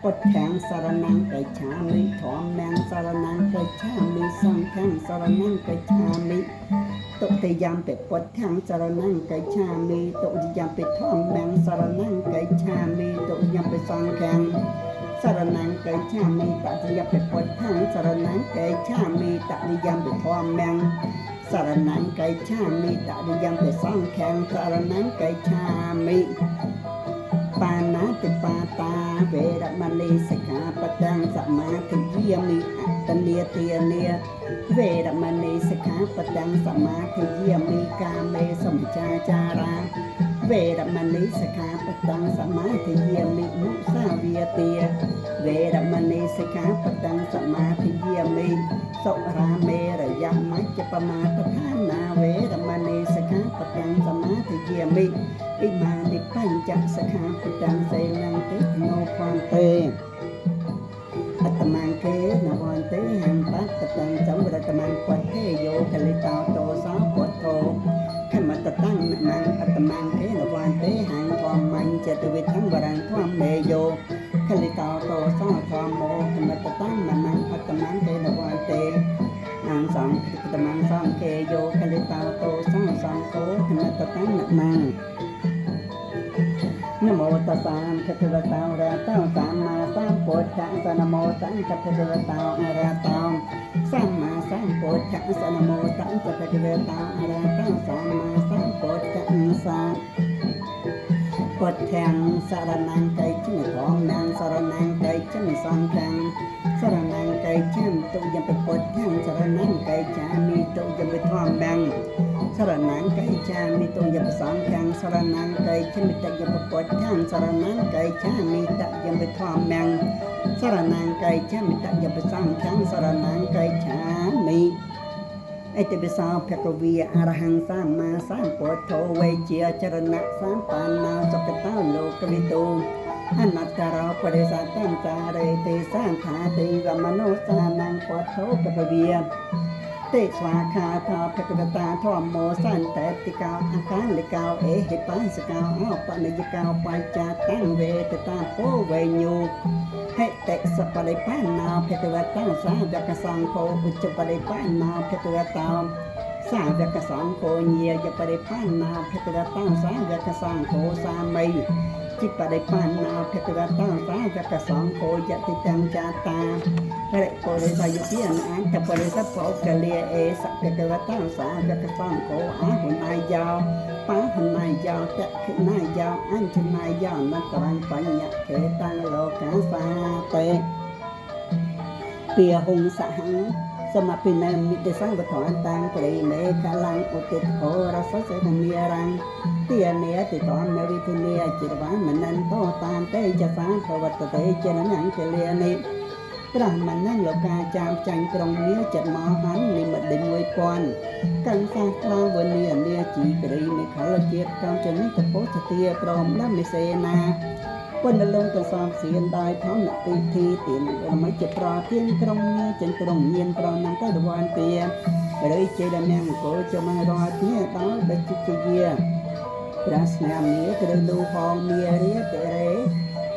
ពុទ្ធាំសរណង្កិច្ឆាមិធម្មំសរណង្កិច្ឆាមិសង្ឃំសរណង្កិច្ឆាមិទុតិយំពិពុទ្ធាំសរណង្កិច្ឆាមិទុតិយំពិធម្មំសរណង្កិច្ឆាមិទុតិយំពិសង្ឃំសរណង្កិច្ឆាមិតតិយពិពុទ្ធាំសរណង្កិច្ឆាមិតតិយំពិធម្មំសរណង្កិច្ឆាមិតតិយំពិសង្ឃំសរណង្កិច្ឆាមិបាណាតិបាតាវេរមណីសិក្ខាបទំសមាទិយាមិអតនេទានាវេរមណីសិក្ខាបទំសមាទិយាមិកាមេសម្ចាចារាវេរមណីសិក្ខាបទំសមាទិយាមិមុសាវាទាវេរមណីសិក្ខាបទំសមាទិយាមិសុរាមេរយមជ្ជបមាទឋានាវេរមណីសិក្ខាបទំសមាទិយាមិអ៊ិមានិបញ្ចសិក្ខាបទំសីលੰទេណោភន្តេអត្តមង្គេនវន្ទេហੰបតតੰចង្វរតមង្ពតេយោកលិតោតោសោពុទ្ធោខមតតੰនមង្អត្តមង្គេនវន្ទេហੰធម្មញ្ចតវិធੰវរੰធម្មេយោកលិតោតោសោធម្មោខមតតੰនមង្អត្តមង្គេនវន្ទេអង្សង្ឃតមង្សង្ឃេយោកលិតោតោសោសង្ឃោខមតតੰនមង្នមោតស្សៈភគវតោអរហតោសម្មាសម្ពុទ្ធស្សៈនមោតស្សៈភគវតោអរហតោសម្មាសម្ពុទ្ធស្សៈនមោតស្សៈភគវតោអរហតោសម្មាសម្ពុទ្ធស្សៈពុទ្ធាំសរណង្កិច្ឆមិធម្មំសរណង្កិច្ឆមិសង្ឃំសរណង្កិច្ឆមិទុយំពិពុទ្ធាំសរណង្កិច្ឆាមិទុយំពិធម្មំសរណង្កិច្ឆាមិទុយំពិសង្ឃំសរណង្កិច្ឆមិតយំពុទ្ធាំសរណង្កិច្ឆាមិតយំពិធម្មំសរណង្កិច្ឆាមិតយំពិសង្ឃំសរណង្កិច្ឆាមិ អិតិពិសោភគវីអរហង្គសម្មាសម្ពុទ្ធោវេជាចរណៈសម្បណ្ណោសុគតោលោកវិទូអនត្តរោបរិសតੰចារេទេសន្តាទេវមនោសានំពុទ្ធោភគវីទេស្វាខាថោភគវតាធម្មោសន្តតិកោអកាលិកោអេហិបញ្សកោអបនិយកោបច្ចាតាំងវេតតាពោវេញោហេតិសបរិបណ្ណោភគវតាសាវកសង្ឃោឧច្ចបរិបណ្ណោភគវតាសាវកសង្ឃោញាយបរិបណ្ណោភគវតាសាវកសង្ឃោសាមីจิបរិបណ្ណោភគវតាសាវកសង្ឃោយតិតាំងចាតារិបរិសយុទានអន្តបរិសបោកលាអេសភគវតាសាវកសង្ឃោអាហុណាយោបាហុណាយោតខិណាយោអញ្ជណាយោនតរੰបញ្ញខេតាំងលោកាសាតេពាហុងសហੰសមពិណមិតិសង្វធនតាំងត្រីមេខលੰឧទិខោរសសេមីរੰទានេតិតនវិធនេจิរវាមនន្តោតាមតេចសាភវតតេចនំកលានិព្រះមនលោកាចាមចាញ់ក្រុងមាចិត្តមហាននិមិត្ត1000កੰសាស្ត្រាវនីនាជីក្រីមេខលជាតិកំចនិកពោធទាព្រមដមិសេនាពុនលងកសំសៀនដោយធម្មពិធីទានរមិចប្រធានក្រុងមាចិនក្រុងញៀនប្រណំទៅរវន្ទារិជេដមង្គលចមរទាដល់បច្ចិជាព្រះស្នាមាក្រលូហងមារាតរេ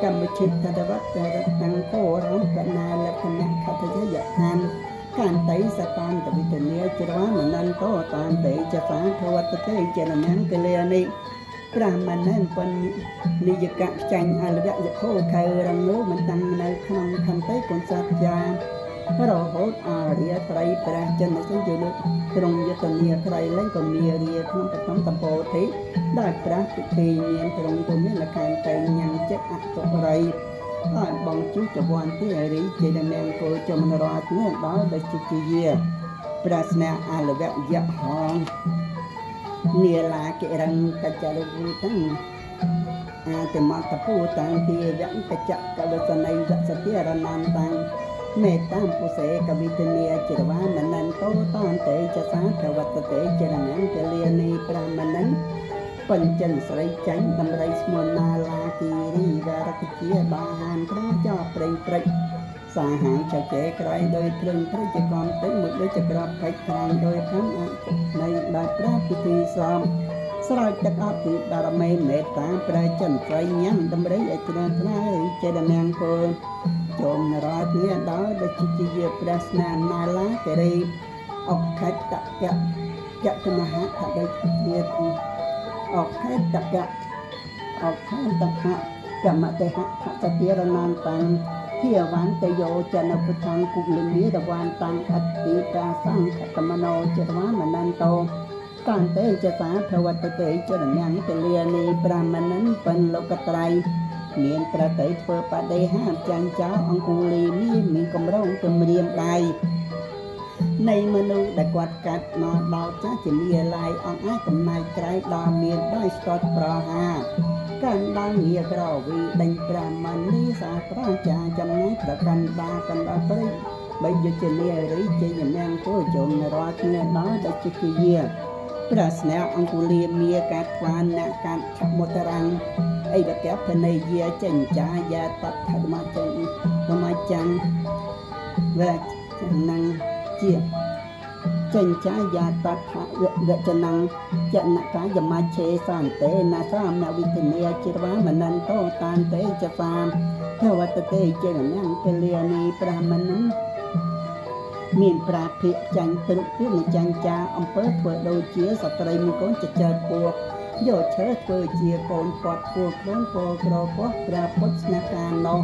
កម្មជិតតវតរតាំងកោរំកណាលក្ខណៈខតយៈខានកាន្តៃសតាន្តវិទនីជ្រមនន្តោតាន្តេចសាធវតទេចនមង្គលានិព្រះមននបញ្ញនិយកៈចាញ់អលវៈយខោខៅរងោមិនតាំងនៅក្នុងខន្តីគុណសត្យារហូតអារិយត្រីព្រះចិនសញ្ជលទ្រង់យតនីក្រៃលែងក៏មានរាក្នុងបឋមតពោធិដោយព្រះពិធីញៀនទ្រង់ទៅមានលខន្តីញ៉ាំចិត្តអសុរីឲ្យបងជុះចវន្ទីរីចេតមង្គលចំនរតនេះដល់បច្ចិជាព្រះស្នេហ៍អលវៈយៈហងនីលាកិរងកចរវុតាំងអាតមតពុតាំងទាវៈកចកវសន័យវសតិរណន្តាំងមេតាំពុសេកវិទនីจิរវាមនន្តោតាន្តេចសាភវតតេចរមង្គលានីប្រមនន្តបញ្ចិនស្រីចាញ់ដំរីស្មូនណាឡាគិរីវរកជាបាហានក្រចោប្រេងព្រិចសាហាវចចេក្រៃដោយភ្លើងព្រៃចកំតិចមួយដូចចក្របផិចក្រងដោយខំអនៃដោយព្រះពិធីសំស្រោចទឹកអភិបារមីមេត្តាព្រះចិនស្រីញ៉ាំដំរីឲ្យជ្រះថ្លារីចេតមង្គលជុំរតនេះដល់ដូចជាព្រះស្នាណាឡាគិរីអខេតកៈយតមហៈបដិជាអខេតកៈអខេតកៈកម្មតិហៈថសតិរណន្តាំងធាវន្តយោចនពុទ្ធੰគុលមិរវន្តាំងអតិប្រាសង្ខតមនោចរវមនន្តោកាន្តេចសាភវតតេចរញង្គលានីប្រមនន្តបិនលោកត្រៃមានប្រតិធ្វើបដិហាចាញ់ចោលអង្គូលីមានកម្រងគម្រាមដៃនៃមនុស្សដែលគាត់កាត់មកដល់ចាស់ជាមាឡាយអង្គអាចកំណាយក្រៃដល់មានដោយស្ទាត់ប្រហាកាន់ដល់ងារក្រវីដេញប្រាមនីសាត្រាចាចំណែកប្រកាន់បាកាន់ដល់ព្រៃបីយុជនារីជ័យមង្គលជុំរាល់គ្នាដល់ដល់ជាជាព្រះស្នេហ៍អង្គូលីមាកាត់ថ្វានអ្នកកាត់ថមុតរាំងអីវកភនីយាចេញចាយាតថធម្មចេញធម្មចាំងវចនំជាចេញចាយាតថវចនំចនកាយមច្ឆេសន្ទេណាសាមវិទនីจิរវាមនន្តោតានតេចសាមភវតតេចេមង្គលានីប្រមនំមានប្រាភិចាញ់ទ្រុគឺចាញ់ចាអំពើធ្វើដូចជាស្ត្រីមានកូនចចើពោះយកឈើធ្វើជាកូនពត់ពោះខ្លួនពោក្រពោះព្រះពុទ្ធស្នាក់ការនោះ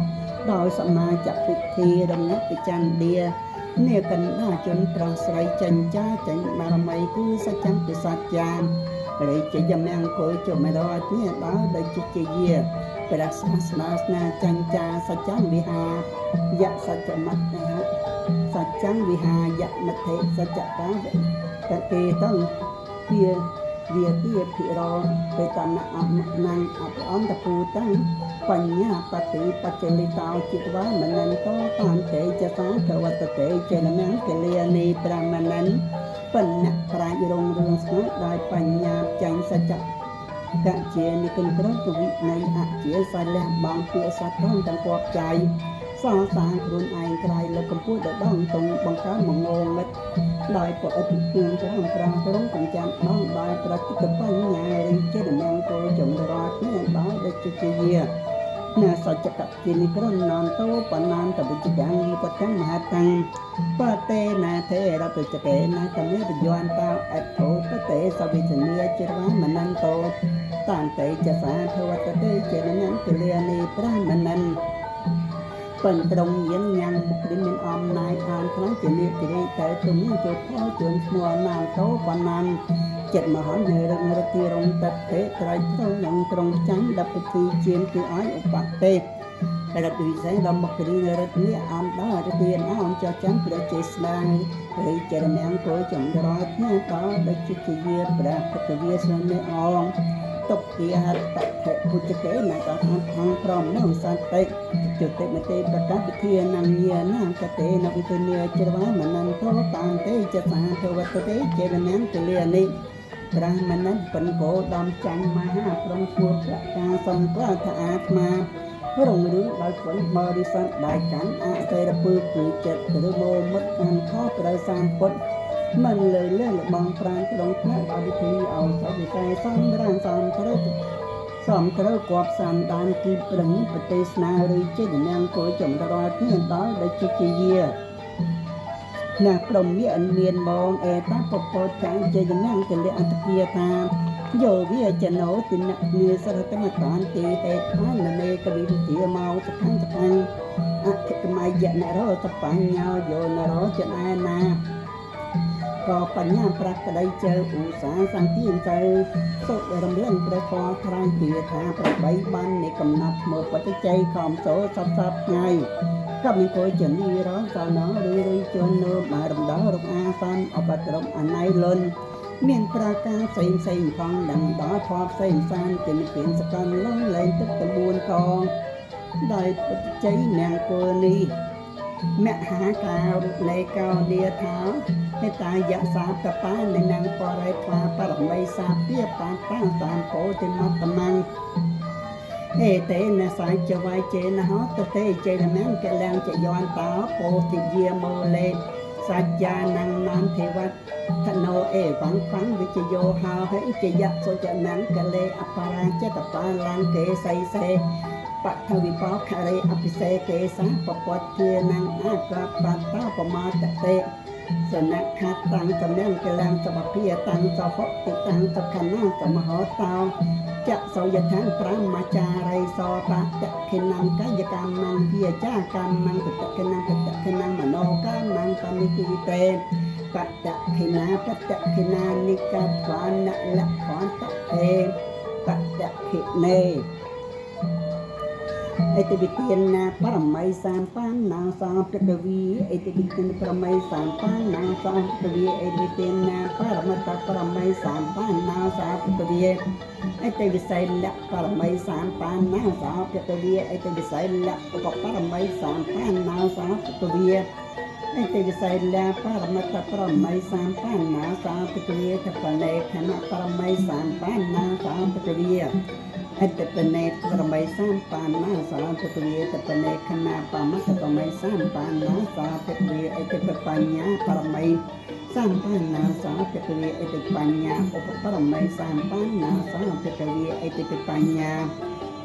ដោយសមាជពិធីរំលឹកពិចន្ទានេកណ្ដាជនប្រុសស្រីចិញ្ចាចិញ្បារមីគឺសច្ចំពិសច្ចារិជយមង្គលជមរតនេះដល់ដោយជាជាព្រះសាសនាស្នាចិញ្ចាសច្ចំវិហាយៈសច្ចមត្តសច្ចំវិហាយមធិសច្ចកាតកេតੰពាវាទាភិរោបេតនៈអមនੰអបអន្តពូតាំងបញ្ញាបតិបច្ចលិតោจิตវាមនន្តោតានតេចសាភវតតេចេនមង្គលានីប្រមនន្ត ប៉ុនអ្នកប្រាជ្ញរុងរឿងស្ងាត់ដោយបញ្ញាចាញ់សច្ចៈកជានិគុណក្រទវិនៃអជាសាលះបងពាក្យសត្វផងទាំងគប់ចៃសងសាងខ្លួនឯងក្រៃលើកម្ពស់ដដងតុងបង្កើនមងងឹតដោយប្រអិតគៀងក្រងក្រងត្រង់កំចាំបងដោយប្រតិកបញ្ញាឬចេតមង្គលចម្រគ្នាដោយដូចជាយាណាសច្ចកជានិក្រណន្តោបណាន្តវិជ្ជកាំងវិបតាំងមហតាំងបតេណាធេរបច្ចកេណាតមេបយន្តោអធោបតេសវិជនីចិរវាមនន្តោតាន្តេចសាធវតតេចេនមង្គលានីប្រាមនិនប៉ិនត្រង់ញៀនញ៉ាំបុគ្គលមានអំណាយអានខ្លាំងជានិតិរិតែទុំមានចូលផលជួនឈ្មោះណាមតោបណ្ណានចិត្តមហន្តនៅរឹងរទីរងតថេត្រៃត្រង់នឹងត្រង់ចាញ់ដពិធីជាមគឺឲ្យឧបទេរត់វិស័យដល់មកគ្រីរត់នេះអំដល់រទានអមចចាំព្រះចេស្តារិចរមង្គលចម្រោះថ្ងៃដល់ដូចជាយាព្រះពុទ្ធវាសនាអងតុកិហតថេពុជកេនកអត្ថងព្រមនឹងសន្តិជតិមតិប្រកាសវិធានញានាកតេនវិទនីជ្រវាមនន្តោតានទេចសាធវតទេចេនមង្គលានិប្រាមនពិនកោដំចាញ់មហាព្រំឈួរប្រកាសំគាល់ថាអាត្មារងរឿងដោយពលបរិស័ទដៃកាន់អសេរពើគឺចិត្តឬមោមុតកាន់ខប្រសាមពុទ្ធមិនលើលើលបងប្រានត្រង់ផ្នែកដល់វិធីឲ្យសវិស័យសំរានសំត្រូវសំត្រូវគប់សានដានគីប្រឹងប្រទេសនាឬចេតនាងគោចម្រគ្នាដល់ដូចជាយាណាព្រមមានមានបងអេតាពពតចាងចេតនាងកលអត្តគាថាយោវាចណោទិននីសរតមតានទីហេឋានមេកវិធាមកសខੰសខੰអធិកមយនរោតបញ្ញោយោនរោចណែណាក៏បញ្ញាប្រាក់ក្តីជើឧសាសន្តិទៅសុខរំលឹងព្រះធម៌ត្រៃគាថា8បាននៃកំណត់ឈ្មោះបតិជ័យខំសូសពសពថ្ងៃក៏មានគយជានីរងសណឬឬជននោមករំដោរកអាសនអបត្រមអណៃលុនមានប្រាការផ្សេងផ្សេងផងដឹងដល់ធម៌ផ្សេងសានទីពៀនសកលលងលែងទឹក9កងដោយបតិជ័យមង្គលនេះមហាការុណេកោនីថាហេតាយៈសាតបានិនងបរិថ្វាបរមីសាពាបាតាំងតាមពោតិមត្តមੰអេតេនសាចវៃចេនហោតតេចេនមង្គលំចយន្តោពោធិយាមោលេសច្ចានងនន្ធិវត្តធនោអេវੰខੰវិជយោហោហិជយៈសុចមង្គលេអបរាចតបាលង្កេសីសេបថវិបោខរិអភិសេកេសាពពទានងអាកបតោបមាតតេសនខតាំងតំណាងកលាំងសបភិយតាំងសហតិតាំងសខណាសមហោតោចសោយថាងប្រមចារិសបតខិនំកាយកម្មងវិចាកម្មងតខិនំតខិនំមโนកម្មងបមិតិតេបតខិណាបតខិណានិកត្វានលខន្តតេបតខិនេអតិវិទានាបរមីសាមបានណាសាភកវីអតិវិទានបរមីសាមបានណាសាភកវីអតិវិទានាបរមតបរមីសាមបានណាសាភកវីអតិវិស័យលបរមីសាមបានណាសាភកវីអតិវិស័យលឧបបរមីសាមបានណាសាភកវីអតិវិស័យលបរមតបរមីសាមបានណាសាភកវីតបលេខណៈបរមីសាមបានណាសាភកវីអត្តបនេប្រមីសាមបានណាសាភកវីតបនេខណៈបមតបមីសាមបានណាសាភកវីអតិបញ្ញាបរមីសាមបានណាសាភកវីអតិបញ្ញាឧបបរមីសាមបានណាសាភកវីអតិបញ្ញា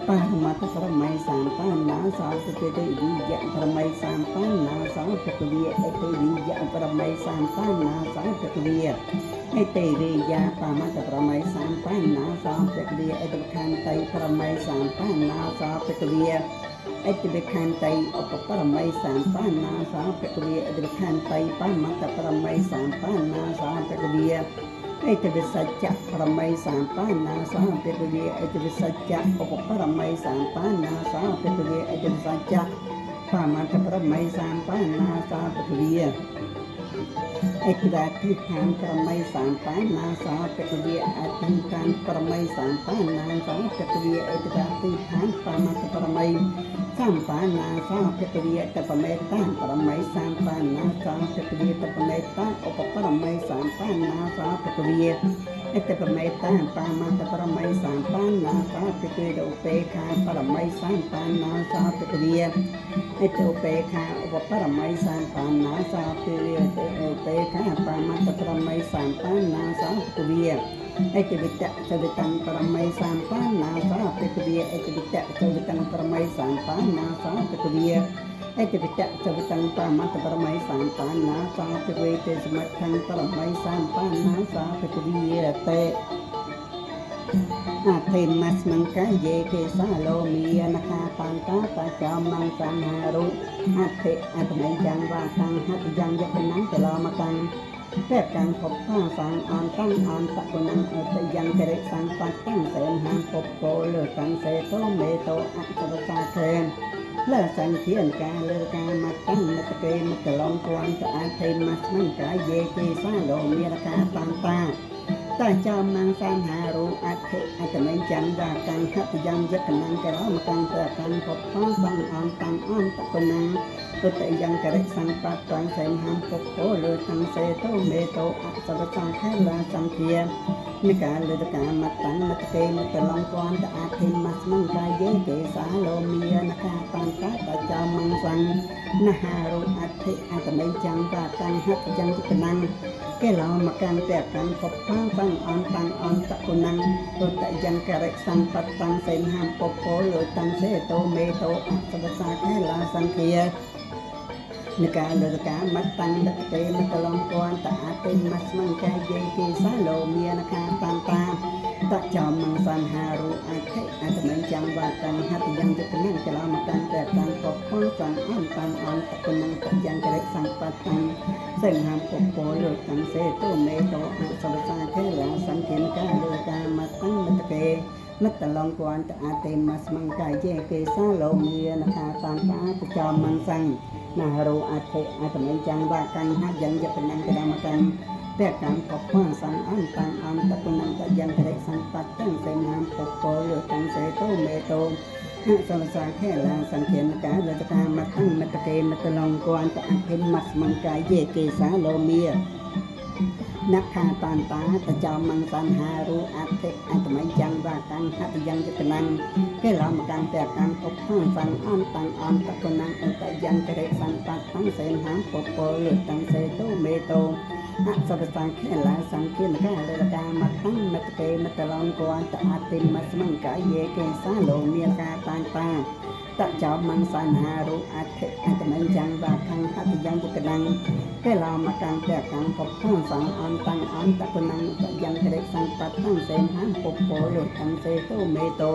បរមតបរមីសាមបានណាសាភកវីវិយៈបរមីសាមបានណាសាភកវីអតិវិយៈបរមីសាមបានណាសាភកវីអតិរិយាបមតប្រមីសាមបានណាសាភកវីអតិខន្តីប្រមីសាមបានណាសាភកវីអតិខន្តីឧបបរមីសាមបានណាសាភកវីអតិខន្តីបមតប្រមីសាមបានណាសាភកវីអតិវិសច្ចៈប្រមីសាមបានណាសាភកវីអតិវិសច្ចៈឧបបរមីសាមបានណាសាភកវីអតិវិសច្ចៈបមតប្រមីសាមបានណាសាភកវី អិត្រាធិដ្ឋានប្រមីសម្បាណាសោពកវិអធិដ្ឋានប្រមីសម្បាណាសោពកវិអិត្រាធិដ្ឋានបមត្តប្រមីសម្បាណាសោពកវិតបមេតាប្រមីសម្បាណាសោពកវិតបមេតាឧបប្រមីសម្បាណាសោពកវិអិតបមេតាបមត្តប្រមីសម្បាណាសោពកវិឧបេខាប្រមីសម្បាណាសោពកវិអិតឧបេខាឧបប្រមីសម្បាណាសោពកវិឧបេខាបមត្តប្រមីសម្បាណាសោពកវិអិតវិតៈសវិតੰប្រមីសម្បាណាសោពកវិអិតវិតៈសវិតੰប្រមីសម្បាណាសោពកវិអិតវិតៈសវិតੰបមត្តប្រមីសម្បាណាសោពកវិទេសមិទ្ធੰប្រមីសម្បាណាសោពកវិតេអធិមស្មង្កាយេកេសាលោមានខាតាន្តាតចមង្សង្ហារុអធិអតមេយ៉ាងវាតាំងហតយ៉ាងយកណੰចលមកាំងពកាំងពបាសងអន្តੰអន្តគុណੰអតយ៉ាងករិសង្បតាំងសេនហាំពពោលតាំងសេតោមេតោអសវតាខេលសង្ឃានកាលកាមតាំងមតកេមតឡងគួនតអធិមស្មង្កាយេកេសាលោមានខាតាន្តាតចមង្សង្ហារុអធិអតមេយ៉ាងវាកាំងហតយ៉ាងយកណੰករមកាំងពកាំងពបាសងអន្តੰអន្តគុណੰទុតិយ៉ាងករិសង្បតាំងសេមហាំពពោលតាំងសេតោមេតោអសវតាខេលាសង្ឃានិកាលកាមតាំងមតកេមតឡងគន្តអធិមស្មង្កាយេកេសាលោមានខាតាន្តាតចមង្សង្នហារុអធិអតមេយ៉ាងវាកាំងហតយ៉ាងយកណੰកេឡមកាំងពកាំងពបាសងអន្តੰអន្តគុណੰទុតិយ៉ាងករិសង្បតាំងសេមហាំពពោលតាំងសេតោមេតោអសវតាខេលាសង្ឃានិកាលកាមតាំងលកេមតឡងគន្តអតិមស្មង្កាយេកេសាលោមានខាតាន្តាតចមង្សង្ហារុអធិអតមេយ៉ាងវាកាំងហតយ៉ាងយកណੰចលមកាំងពកាំងពបាសងអន្តੰអន្តគុណੰតយ៉ាងករិសង្បតាំងសេមហាំពពោលតាំងសេតោមេតោអសវតាខេលាសង្ឃានកាលកាមតាំងមតកេមតឡងគន្តអតិមស្មង្កាយេកេសាលោមានខាតាន្តាតចមង្សង្នហរោអធិអតមេយ៉ាងវាកាំងហយ៉ាងយកណੰករមកាំងពកាំងពបាសងអន្តੰអន្តគុណੰតយ៉ាងករិសង្បតាំងសេមហាំពពោលតាំងសេតោមេតោអសវសាខេលាសង្ឃានកាលកាមតាំងមតកេមតឡងគន្តអភិមស្មង្កាយេកេសាលោមានខាតាន្តាតចមង្សង្ហារុអធិអតមេយ៉ាងវាកាំងហតយ៉ាងយកណੰកេឡមកាំងពកាំងពបាសងអន្តੰអន្តគុណੰអតយ៉ាងករិសង្បតាំងសេនហាំពពោលតាំងសេតោមេតោអសវសាខេលាសង្ឃានកាលកាមតាំងមតកេមតឡងគន្តអតិមស្មង្កាយេកេសាលោមានកាតាន្តាតចមង្សង្ហារុអធិអតមេយ៉ាងវាកាំងហតយ៉ាងយកណੰកេឡមកាំងពកាំងពបាសងអន្តੰអន្តគុណੰតយ៉ាងករិសង្បតាំងសេមហាំពពោលតាំងសេតោមេតោ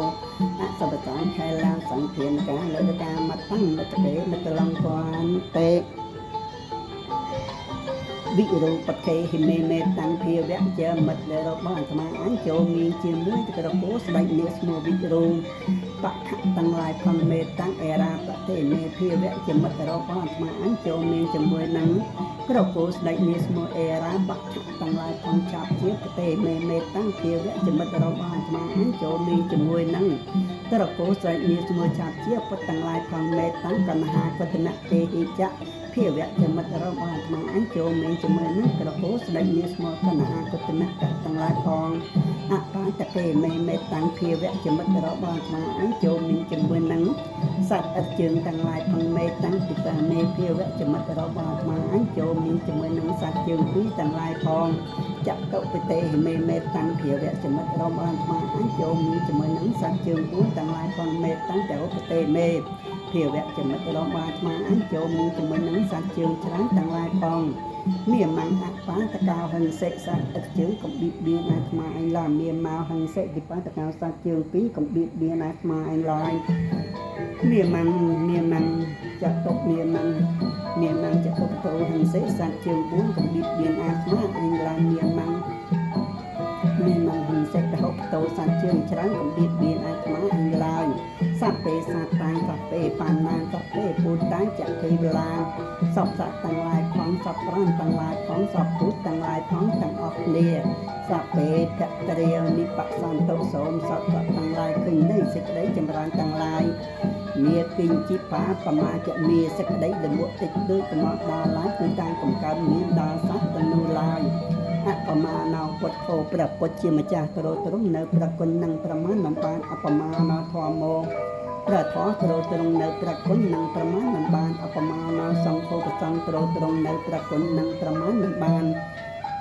អសវសាខេលាសង្ឃានកាលកាមតាំងមតកេមតឡងគន្តេវិរូបកេហិមេមេតាំងភាវៈជាមិត្តរបស់អាត្មាអញចូលមានជាមួយក្រពោស្ដេចនាគឈ្មោះវិរូបខៈទាំងឡាយផងមេតាំងអេរាបតិមេភាវៈជាមិត្តរបស់អាត្មាអញចូលមានជាមួយនឹងក្រពោស្ដេចនាគឈ្មោះអេរាបខៈទាំងឡាយផងចាប់ជាប្រតិមេមេតាំងភាវៈជាមិត្តរបស់អាត្មាអញចូលមានជាមួយនឹងក្រពោស្ដេចនាគឈ្មោះចាប់ជាពុទ្ធទាំងឡាយផងមេតាំងកណ្ហាកតនៈទេហិចៈភាវៈជាមិត្តរបស់អាត្មាអញចូលមានជាមួយនឹងក្រពោស្ដេចនាគឈ្មោះកណ្ហាកតនៈទាំងឡាយផងអបាតកេមេមេតាំងភាវៈជាមិត្តរបស់អាត្មាអញចូលមានជាមួយនឹងសត្វឥតជើងទាំងឡាយផងមេតាំងពិតាមេភាវៈជាមិត្តរបស់អាត្មាអញចូលមានជាមួយនឹងសត្វជើងពីរទាំងឡាយផងចតុបតេមេមេតាំងភាវៈជាមិត្តរបស់អាត្មាអញចូលមានជាមួយនឹងសត្វជើង4ទាំងឡាយផងមេតាំងតោបតេមេភាវៈជាមិត្តរបស់អាត្មាអញចូលមានជាមួយនឹងសត្វជើងច្រើនទាំងឡាយផងមានមង្អបាតកោហិង្សិសត្វឥតជើងកំបៀតបៀនអាត្មាអញឡើយមានមកហិង្សិវិបាតកោសត្វជើងពីរកំបៀតបៀនអាត្មាអញឡើយមានមង្មានមង្ចតុមានមង្មានមង្ចតុតោហិង្សិសត្វជើង4កំបៀតបៀនអាត្មាអញឡើយមានមង្មានមង្ហិង្សិតហុ ទោសសត្វជើងច្រើនកំបៀតបៀនអាត្មាអញឡើយសព្វេសត្តាសព្វេបាណាសព្វេពូតាចកេវលាសពសត្វទាំងឡាយផងសពប្រានទាំងឡាយផងសពពុទ្ធទាំងឡាយផងទាំងអស់គ្នាសព្វេភត្រានិបសន្តោសូមសត្វទាំងឡាយឃើញនៃសេចក្តីចម្រើនទាំងឡាយមាគិញ្ជីបាបមាចមាសេចក្តីលំតិចដូចកំអត់ដល់ឡើយគឺតាមកំកើមានដល់សត្វទៅនោះឡើយអបមាណោពុទ្ធោព្រះពុទ្ធជាម្ចាស់ទ្រទ្រង់នៅព្រះគុណនឹងប្រមាណមិនបានអបមាណោធម្មោព្រះធម៌ទ្រទ្រង់នៅព្រះគុណនឹងប្រមាណមិនបានអបមាណោសង្ឃោប្រសង្ឃទ្រទ្រង់នៅព្រះគុណនឹងប្រមាណមិនបាន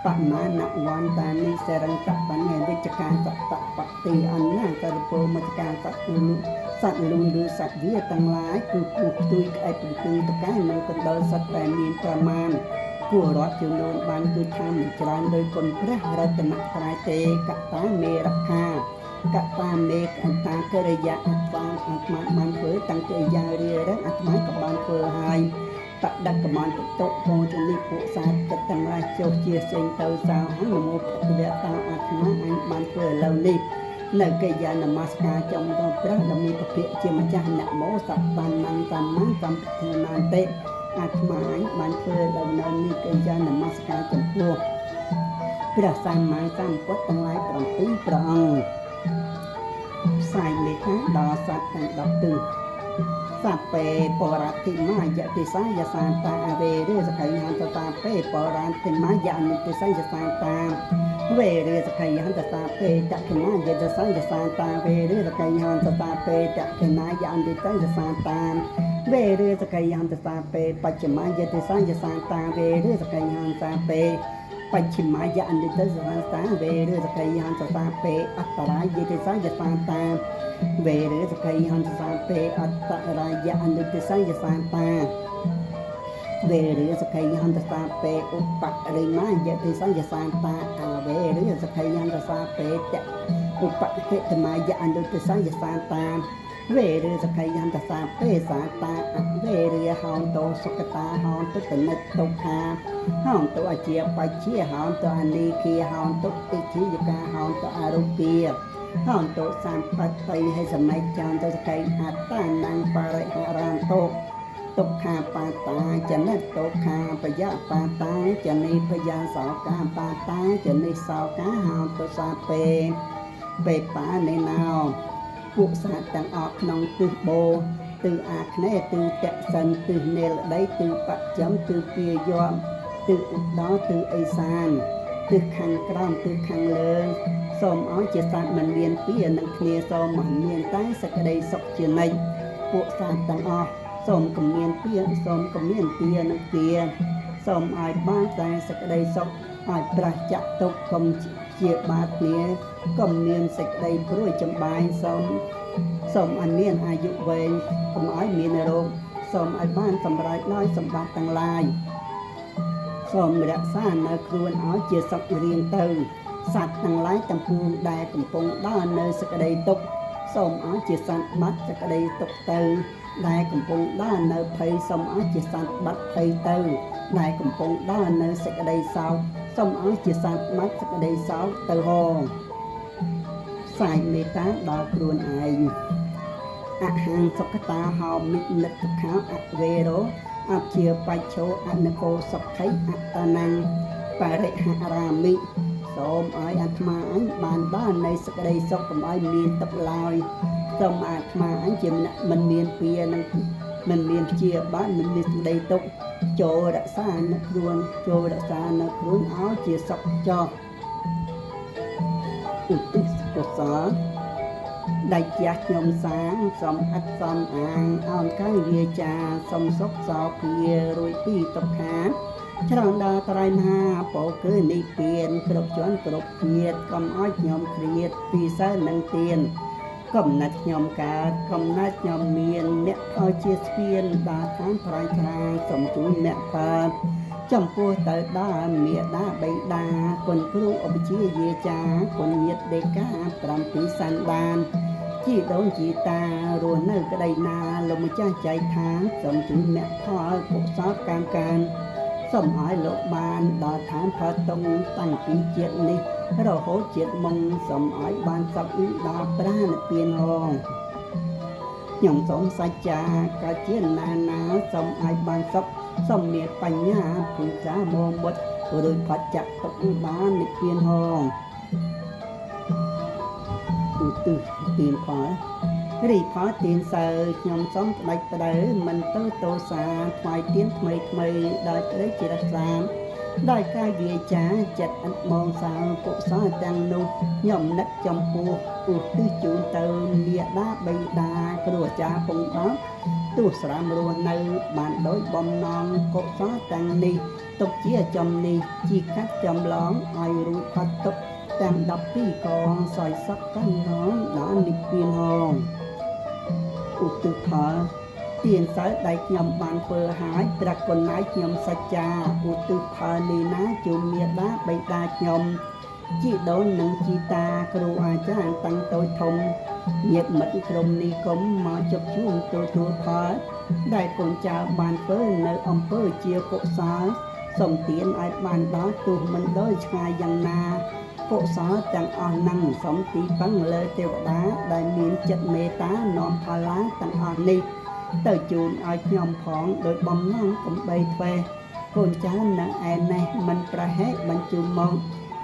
បមាណវន្តានិសរន្តបញ្ញវិជ្ជការសតបតិអន្នាករពោមជ្ឈការសត្វលុសត្វលូនឬសត្វវាទាំងឡាយគឺពស់ផ្ទុយក្អែកពឹងតកែនិងកណ្ដុរសត្វតែមានប្រមាណគួររាប់ចំនួនបានគឺថាមិនច្រើនដោយគុណព្រះរតនត្រ័យទេកតាមេរខាកតាមេកន្តាកិរិយាអត្វាអាត្មាបានធ្វើតាំងកិរិយារារឹងអាត្មាក៏បានធ្វើហើយបដកមន្តតុពោជនេះពួកសាទទឹកទាំងឡាយចុះជាចេញទៅសោហនមោភគវតាអាត្មាអញបានធ្វើឥឡូវនេះនៅកិរិយានមស្ការចំដល់ព្រះដ៏មានពភៈជាម្ចាស់នមោសត្វនំសម្មាសម្ពុទ្ធនន្តិអាត្មាអញបានធ្វើដល់នៅនេះកិរិយានមស្ការចំពោះព្រះសម្មាសម្ពុទ្ធទាំងឡាយ7ព្រះអង្គផ្សាយមេត្តាដល់សត្វទាំង10ទិសសព្វេបរតិមាយតិសាយសាតាអវេរិសខៃហន្តតាពេបរតិមាយអនុតិសាយសាតាវេរិសខៃហន្តតាពេតខណាយតិសាយសាតាវេរិសខៃហន្តតាពេតខណាយអនុតិសាយសាតាវេរិសខៃហន្តតាពេបច្ចមាយតិសាយសាតាវេរិសខៃហន្តតាពេបច្ឆិមាយអនិតសសាវេរិសខៃហន្តតាពេអត្តរាយតិសាយសាតាវេរិសខៃហន្តសាពេអត្តរាយអនិតសយសាតាវេរិសខៃហន្តសាពេឧបរិមាយតិសយសាតាអវេរិសខៃហន្តសាពេតឧបហេតមាយអនិតសយសាតាវេរិសខៃហន្តសាពេសាតាអវេរិហោតោសុកតាហោតុតនិតទុក្ខាហោតោអជាបច្ជាហោតោអនិគាហោតោតិធិយកាហោតោអរុគាហោតោសម្បត្តិហេសម័យចានតសកៃអត្តានំបរិហរាន្តោទុក្ខាបាតាចនិតទុក្ខាបយៈបាតាចនិភយាសោកាបាតាចនិសោកាហោតោសាពេបេបានេណោពួកសត្វទាំងអស់ក្នុងទិសបូទិសអាគ្នេយ៍ទិសតសិនទិសនេលដីទិសបច្ចឹមទិសពាយ័ព្យទិសឧត្តរទិសឦសានទិសខាងក្រោមទិសខាងលើសូមឲ្យជាសត្វមិនមានពៀនឹងគ្នាសូមឲ្យមានតែសេចក្តីសុខជានិច្ចពួកសត្វទាំងអស់សូមកុំមានពៀសូមកុំមានពៀនឹងគ្នាសូមឲ្យបានតែសេចក្តីសុខឲ្យប្រះចាក់ទុកកុំជាបាតគ្នាកុំមានសេចក្តីព្រួយចំបាយសូមឲ្យមានអាយុវែងកុំឲ្យមានរោគសូមឲ្យបានសម្រេចដោយសម្បត្តិទាំងឡាយសូមរក្សានៅខ្លួនឲ្យជាសុខរៀងទៅសត្វទាំងឡាយទាំងពួងដែលកំពុងដើរនៅសេចក្តីទុក្ខសូមឲ្យជាសត្វបាត់សេចក្តីទុក្ខទៅដែលកំពុងដើរនៅភ័យសូមឲ្យជាសត្វបាត់ភ័យទៅដែលកំពុងដើរនៅសេចក្តីសោកសូមឲ្យជាសត្វបាត់សេចក្តីសោកទៅហងផ្សាយមេត្តាដល់ខ្លួនឯងអហង្សុខតាហោមិនិតខោអវេរោអព្យាបច្ឆោអនុកោសុខីអត្តនំបរិហរាមិសូមឲ្យអាត្មាអញបានបាននៃសេចក្តីសុខកុំឲ្យមានទុក្ខឡើយសូមអាត្មាអញជាម្នាក់មិនមានពៀនឹងមិនមានព្យាបាទមិនមានសេចក្តីទុក្ខចូលរក្សានៅខ្លួនចូលរក្សានៅខ្លួនឲ្យជាសុខចោះឧទ្ទិសកុសលដាច់ចាស់ខ្ញុំសាងសំអិតសំអាងអោនកាយវាចាសំសុខសោភារួចពីទុក្ខាច្រើនដល់ត្រៃមហាពោគឺនិព្វានគ្រប់ជាន់គ្រប់ជាតិកុំឲ្យខ្ញុំឃ្លាតពីសិលនិងទានកំណត់ខ្ញុំកើតកំណត់ខ្ញុំមានអ្នកផលជាស្ពានដល់ឋានប្រៃត្រាសូមជូនអ្នកផលចំពោះទៅដល់មេដាបៃតាគុណគ្រូឧបជាយាចាគុណញាតិដេកា7សន្តានជីដូនជីតារស់នៅក្តីណាលោកម្ចាស់ចៃថាសូមជូនអ្នកផលកុសលកម្មកានសូមឲ្យលោកបានដល់ឋានផលតុងតាំងពីជាតិនេះ រហូតជាតិមុងសូមឲ្យបានសុខដល់ប្រានិព្វានហងខ្ញុំសូមសច្ចាក៏ជាណាណាសូមឲ្យបានសុខសូមមានបញ្ញាភូសាមមុតរួចផុតចាក់ទុកបាននិព្វានហងឧទ្ទិសទានផលរីផលទានសើខ្ញុំសូមផ្ដាច់ផ្ដៅមិនទៅទោសាថ្វាយទានថ្មីថ្មីដោយក្តីជ្រះថ្លាដោយកាយវាចាចិត្តអត់មងសៅកុសលទាំងនោះខ្ញុំនឹកចំពោះឧទ្ទិសជូនទៅមាតាបិតាគ្រូអាចារ្យពងដល់ទោះស្រាមរស់នៅបានដោយបំណងកុសលទាំងនេះទុកជាចំនេះជីកាត់ចម្លងឲ្យរួចផុតទុកទាំង12កងសយសពកណ្ដងដល់និព្វានហងឧទ្ទិសផលទានសើដែលខ្ញុំបានធ្វើហើយព្រះគុណណាយខ្ញុំសច្ចាឧទ្ទិសផលនេះណាជូនមាតាបិតាខ្ញុំជីដូននិងជីតាគ្រូអាចារ្យតាំងតូចធំញាតិមិត្តក្រុមនេះគុំមកជប់ជួងទទួលផលដែលកូនចៅបានធ្វើនៅអំពើជាកុសលសូមទានឲ្យបានដល់ទោះមិនដូចឆ្ងាយយ៉ាងណាកុសលទាំងអស់នឹងសូមទីពឹងលើទេវតាដែលមានចិត្តមេត្តានាំផល្លាទាំងអស់នេះទៅជូនឲ្យខ្ញុំផងដោយបំណងកំបីធ្វេសកូនចៅនៅឯនេះមិនប្រហែលបញ្ជូនមក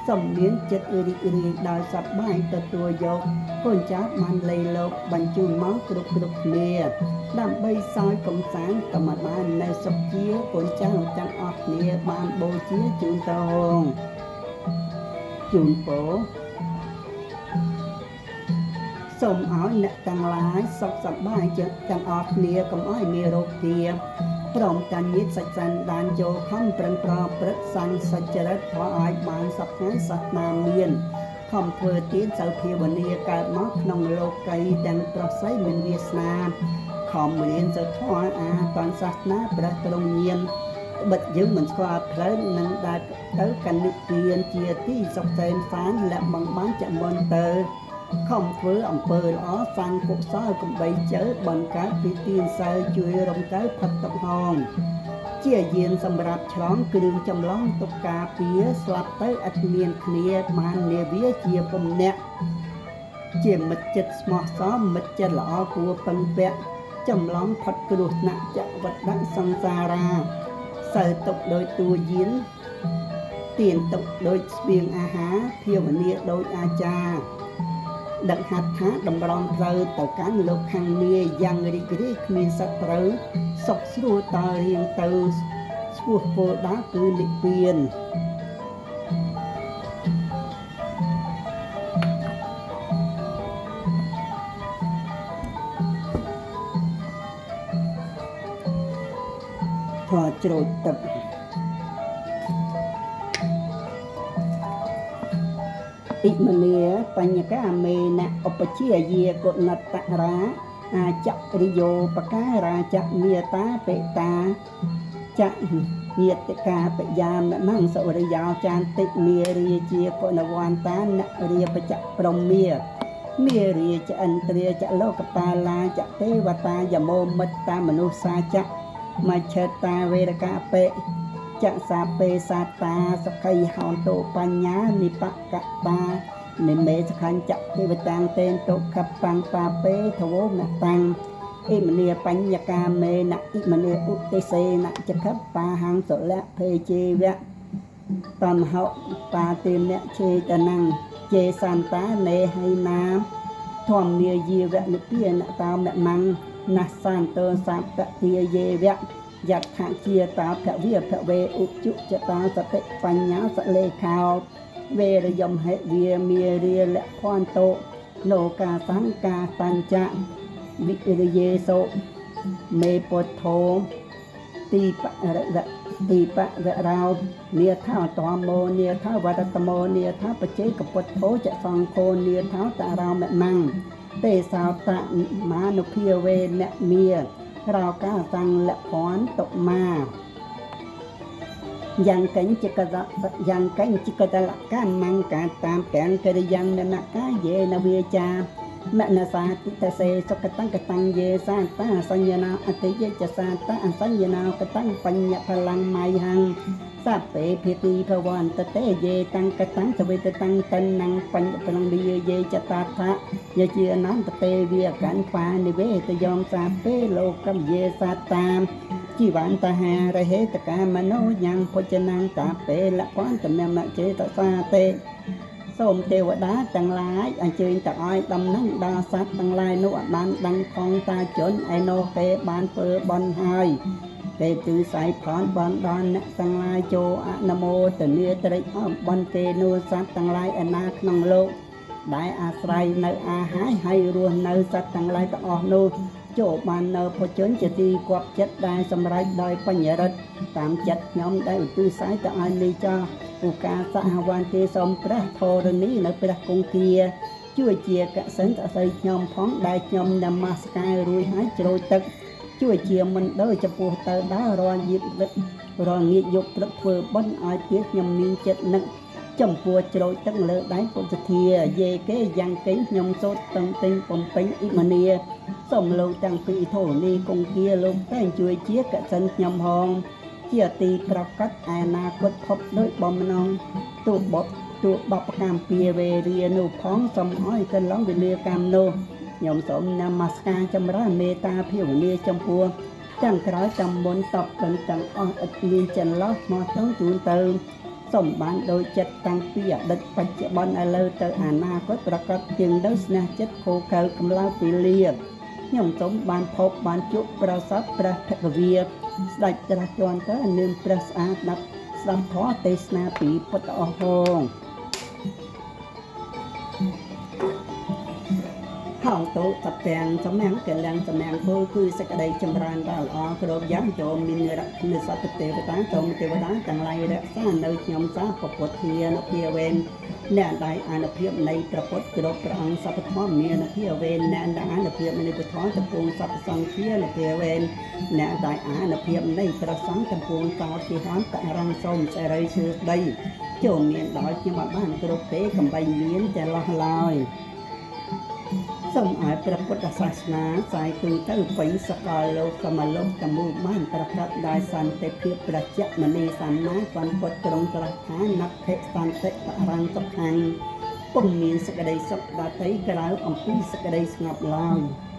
សូមមានចិត្តរីករាយដោយសប្បាយទទួលយកកូនចៅបានលៃលោកបញ្ជូនមកគ្រប់គ្រប់គ្នាដើម្បីសោយកំសាន្តក៏មកបាននៅសុខជាកូនចៅទាំងអស់គ្នាបានបូជាជូនតហងជូនពរសូមឲ្យអ្នកទាំងឡាយសុខសប្បាយចិត្តទាំងអស់គ្នាកុំឲ្យមានរោគាព្រមទាំងញាតិសាច់សន្តានចូលខំប្រឹងប្រព្រឹត្តសង្ឃសច្ចរិតធម៌ឲ្យបានសពថ្ងៃសាសនាមានខំធ្វើទានសៅភាវនាកើតមកក្នុងលោកីទាំងប្រុសស្រីមានវាសនាខំរៀនសូត្រធម៌អាតនសាសនាព្រះទ្រង់ញាណបិទយើងមិនស្គាល់ផ្លូវនឹងដែលទៅកាន់និព្វានជាទីសុខសេមសានและបង្បានចមន្តទៅខំធ្វើអំពើល្អសាងកុសលកំបីជើបង្កើតពីទានសើជួយរំកើផុតទុកហងជាយានសម្រាប់ឆ្លងគ្រឿងចម្លងទុកការពារស្លាប់ទៅឥតមានគ្នាបាននាវាជាពំនាក់ជាមិត្តចិត្តស្មោះសមមិត្តចិត្តល្អគួរពឹងពាក់ចម្លងផុតគ្រោះថ្នាក់ចវត្តសង្សារ៉ាសើទុកដោយតួយានទានទុកដោយស្បៀងអាហារភាវនាដោយអាចារ្យដឹកហាត់ថាតម្រង់ផ្លូវទៅកាន់លោកខាងនាយ៉ាងរីករាយគ្មានសត្រូវសុខស្រួលតរៀងទៅស្ពោះគោលដៅគឺនិព្វានធម៌ច្រូចទឹកអិមនាបញ្ញកាមេនៈឧបជាយាគុណតរាអាចរិយោបការាចមេតាបេតាចញាតិកាបយាមមង្សុរិយោចានតិមេរាជាគុណវន្តានរាបចព្រមាមេរាចឥន្ទ្រាចលោកបាឡាចទេវតាយមោមិត្តាមនុស្សាចមច្ឆតាវេរកាបេចសាពេសាតាសុខីហោតុបញ្ញានិបកតានិមេសខញ្ចទេវតាំងតេនតុខបាំងបាពេធវោមតាំងអិមនាបញ្ញកាមេនៈអិមនាឧទិសេនចខបាហੰសុលៈភេជេវៈតមហោបាទេនៈឆេតនੰចេសន្តានេហៃណាធម្មាយាវៈនិព្វានតោមមੰណាសន្តោសពទាយេវៈយដ្ឋជាតាភវិភវេឧជុចតាសតិបញ្ញាសលេខោវេរយមហិវាមេរាលភន្តោលោកាសង្កាបញ្ចវិរិយេសុមេពុទ្ធោទីបរវៈទីបវរោនេថាតមោនេថាវរតមោនេថាបច្ចេកពុទ្ធោចសង្ឃោនេថាតរោមមੰទេសោតមានុភាវេនមារោកាសង្លភន្តតុមាយ៉ាងកញ្ចកតយ៉ាងកញ្ចកតលកម្មង្កាតាមទាំងកិរិយ៉ាងននកាយេនវាចា មនសាទិតសេសុកតង្កតង្យេសាតាសញ្ញាណាអតិយចសាតាអសញ្ញាណាកតង្បញ្ញផលាំងមៃហੰសពេភិទីភវន្តតេយេតង្កតង្សវេតតង្តនੰបញ្ញផលាំងវិយេចតាថៈយជាអនន្តទេវាកាន់ហ្វានិវេតយងសាពេលោកមយេសាតាមជីវន្តហារហេតកាមនោយ៉ាងភុជនង្តាពេលពន្តមមចេតសាទេសូមទេវតាទាំងឡាយអញ្ជើញទៅឲ្យដំណឹងដល់សត្វទាំងឡាយនោះឲ្យបានដឹងផងតាជនឯនោះគេបានធ្វើបន់ហើយគេគឺសៃផលបន់ដល់អ្នកទាំងឡាយចូលអនុមោទនាត្រេកអរបន់គេនោះសត្វទាំងឡាយឯណាក្នុងលោកដែលអាស្រ័យនៅអាហារហើយរស់នៅសត្វទាំងឡាយទាំងអស់នោះចូលបាននៅភជនជាទីគប់ចិត្តដែលសម្រេចដោយបញ្ញរិទ្ធតាមចិត្តខ្ញុំដែលឧទ្ទិសសាយទៅឲ្យនេះចោះឧកាសហវន្ទេសូមព្រះធរណីនៅព្រះគង្គាជួយជាកសិនតសីខ្ញុំផងដែលខ្ញុំនមស្ការរួចហើយជ្រោយទឹកជួយជាមិនដូចចំពោះទៅដល់រាល់យៀបរាល់ងាកយកព្រឹកធ្វើបុណ្យឲ្យទៀតខ្ញុំមានចិត្តនឹកចំពោះជ្រោយទឹកលើដៃពុទ្ធធាយេគេយ៉ាងកេងខ្ញុំសូត្រតឹងទិញបំពេញអ៊ិមនីសូមលោកទាំងពីរធរណីគង្គាលោកតែងជួយជាកសិនខ្ញុំហងជាទីប្រកាសអនាគតភពដោយបំណងទូបបទូបបកម្មពីវេរានោះផងសូមឲ្យកន្លងវេលាកម្មនោះខ្ញុំសូមនមស្ការចម្រើនមេត្តាភាវនាចំពោះទាំងក្រោយទាំងមុនតបកិនទាំងអស់ឥតមានចន្លោះស្មោះត្រង់ជូនទៅសូមបានដោយចិត្តតាំងពីអតីតបច្ចុប្បន្នឥឡូវទៅអនាគតប្រកាសជាងនៅស្នេហ៍ចិត្តខូខើកម្លាំងពីលាខ្ញុំសូមបានភពបានជួបប្រសពព្រះភគវីស្ដេចត្រាស់ជន់ទៅនាមព្រះស្អាតដាប់ស្ដាប់ធម៌ទេសនាពីពុទ្ធអស់ផងហងតោតទាំងសំណាងកលាំងសំណាងគោគឺសក្តីចម្រើនដល់ល្អគ្រប់យ៉ាងចូលមានរកនិសត្វទេវតាសូមទេវតាទាំងឡាយរក្សានៅខ្ញុំសាពពុទ្ធានុភាវេនអ្នកដែលអានុភាពនៃព្រះពុទ្ធគ្រប់ព្រះអង្គសពធម៌មាននុភាវេនអ្នកដែលអានុភាពនៃពុទ្ធកំពុងសពសង្ឃានុភាវេនអ្នកដែលអានុភាពនៃព្រះសង្ឃកំពុងតោជាហន្តរងសូមសេរីសួស្តីចូលមានដល់ខ្ញុំឲ្យបានគ្រប់ពេលកំបីមានចន្លោះឡើយសូមឲ្យព្រះពុទ្ធសាសនាសាយទូទៅពេញសកលលោកសមលោកទាំងមូលបានប្រកាសដោយសន្តិភាពប្រជាមនីសម្មាសម្ពុទ្ធទ្រង់ត្រាស់ថានដ្ឋិសន្តិបរੰសុខੰពុំមានសក្តីសុខដទៃក្រៅអំពីសក្តីស្ងប់ឡើយ។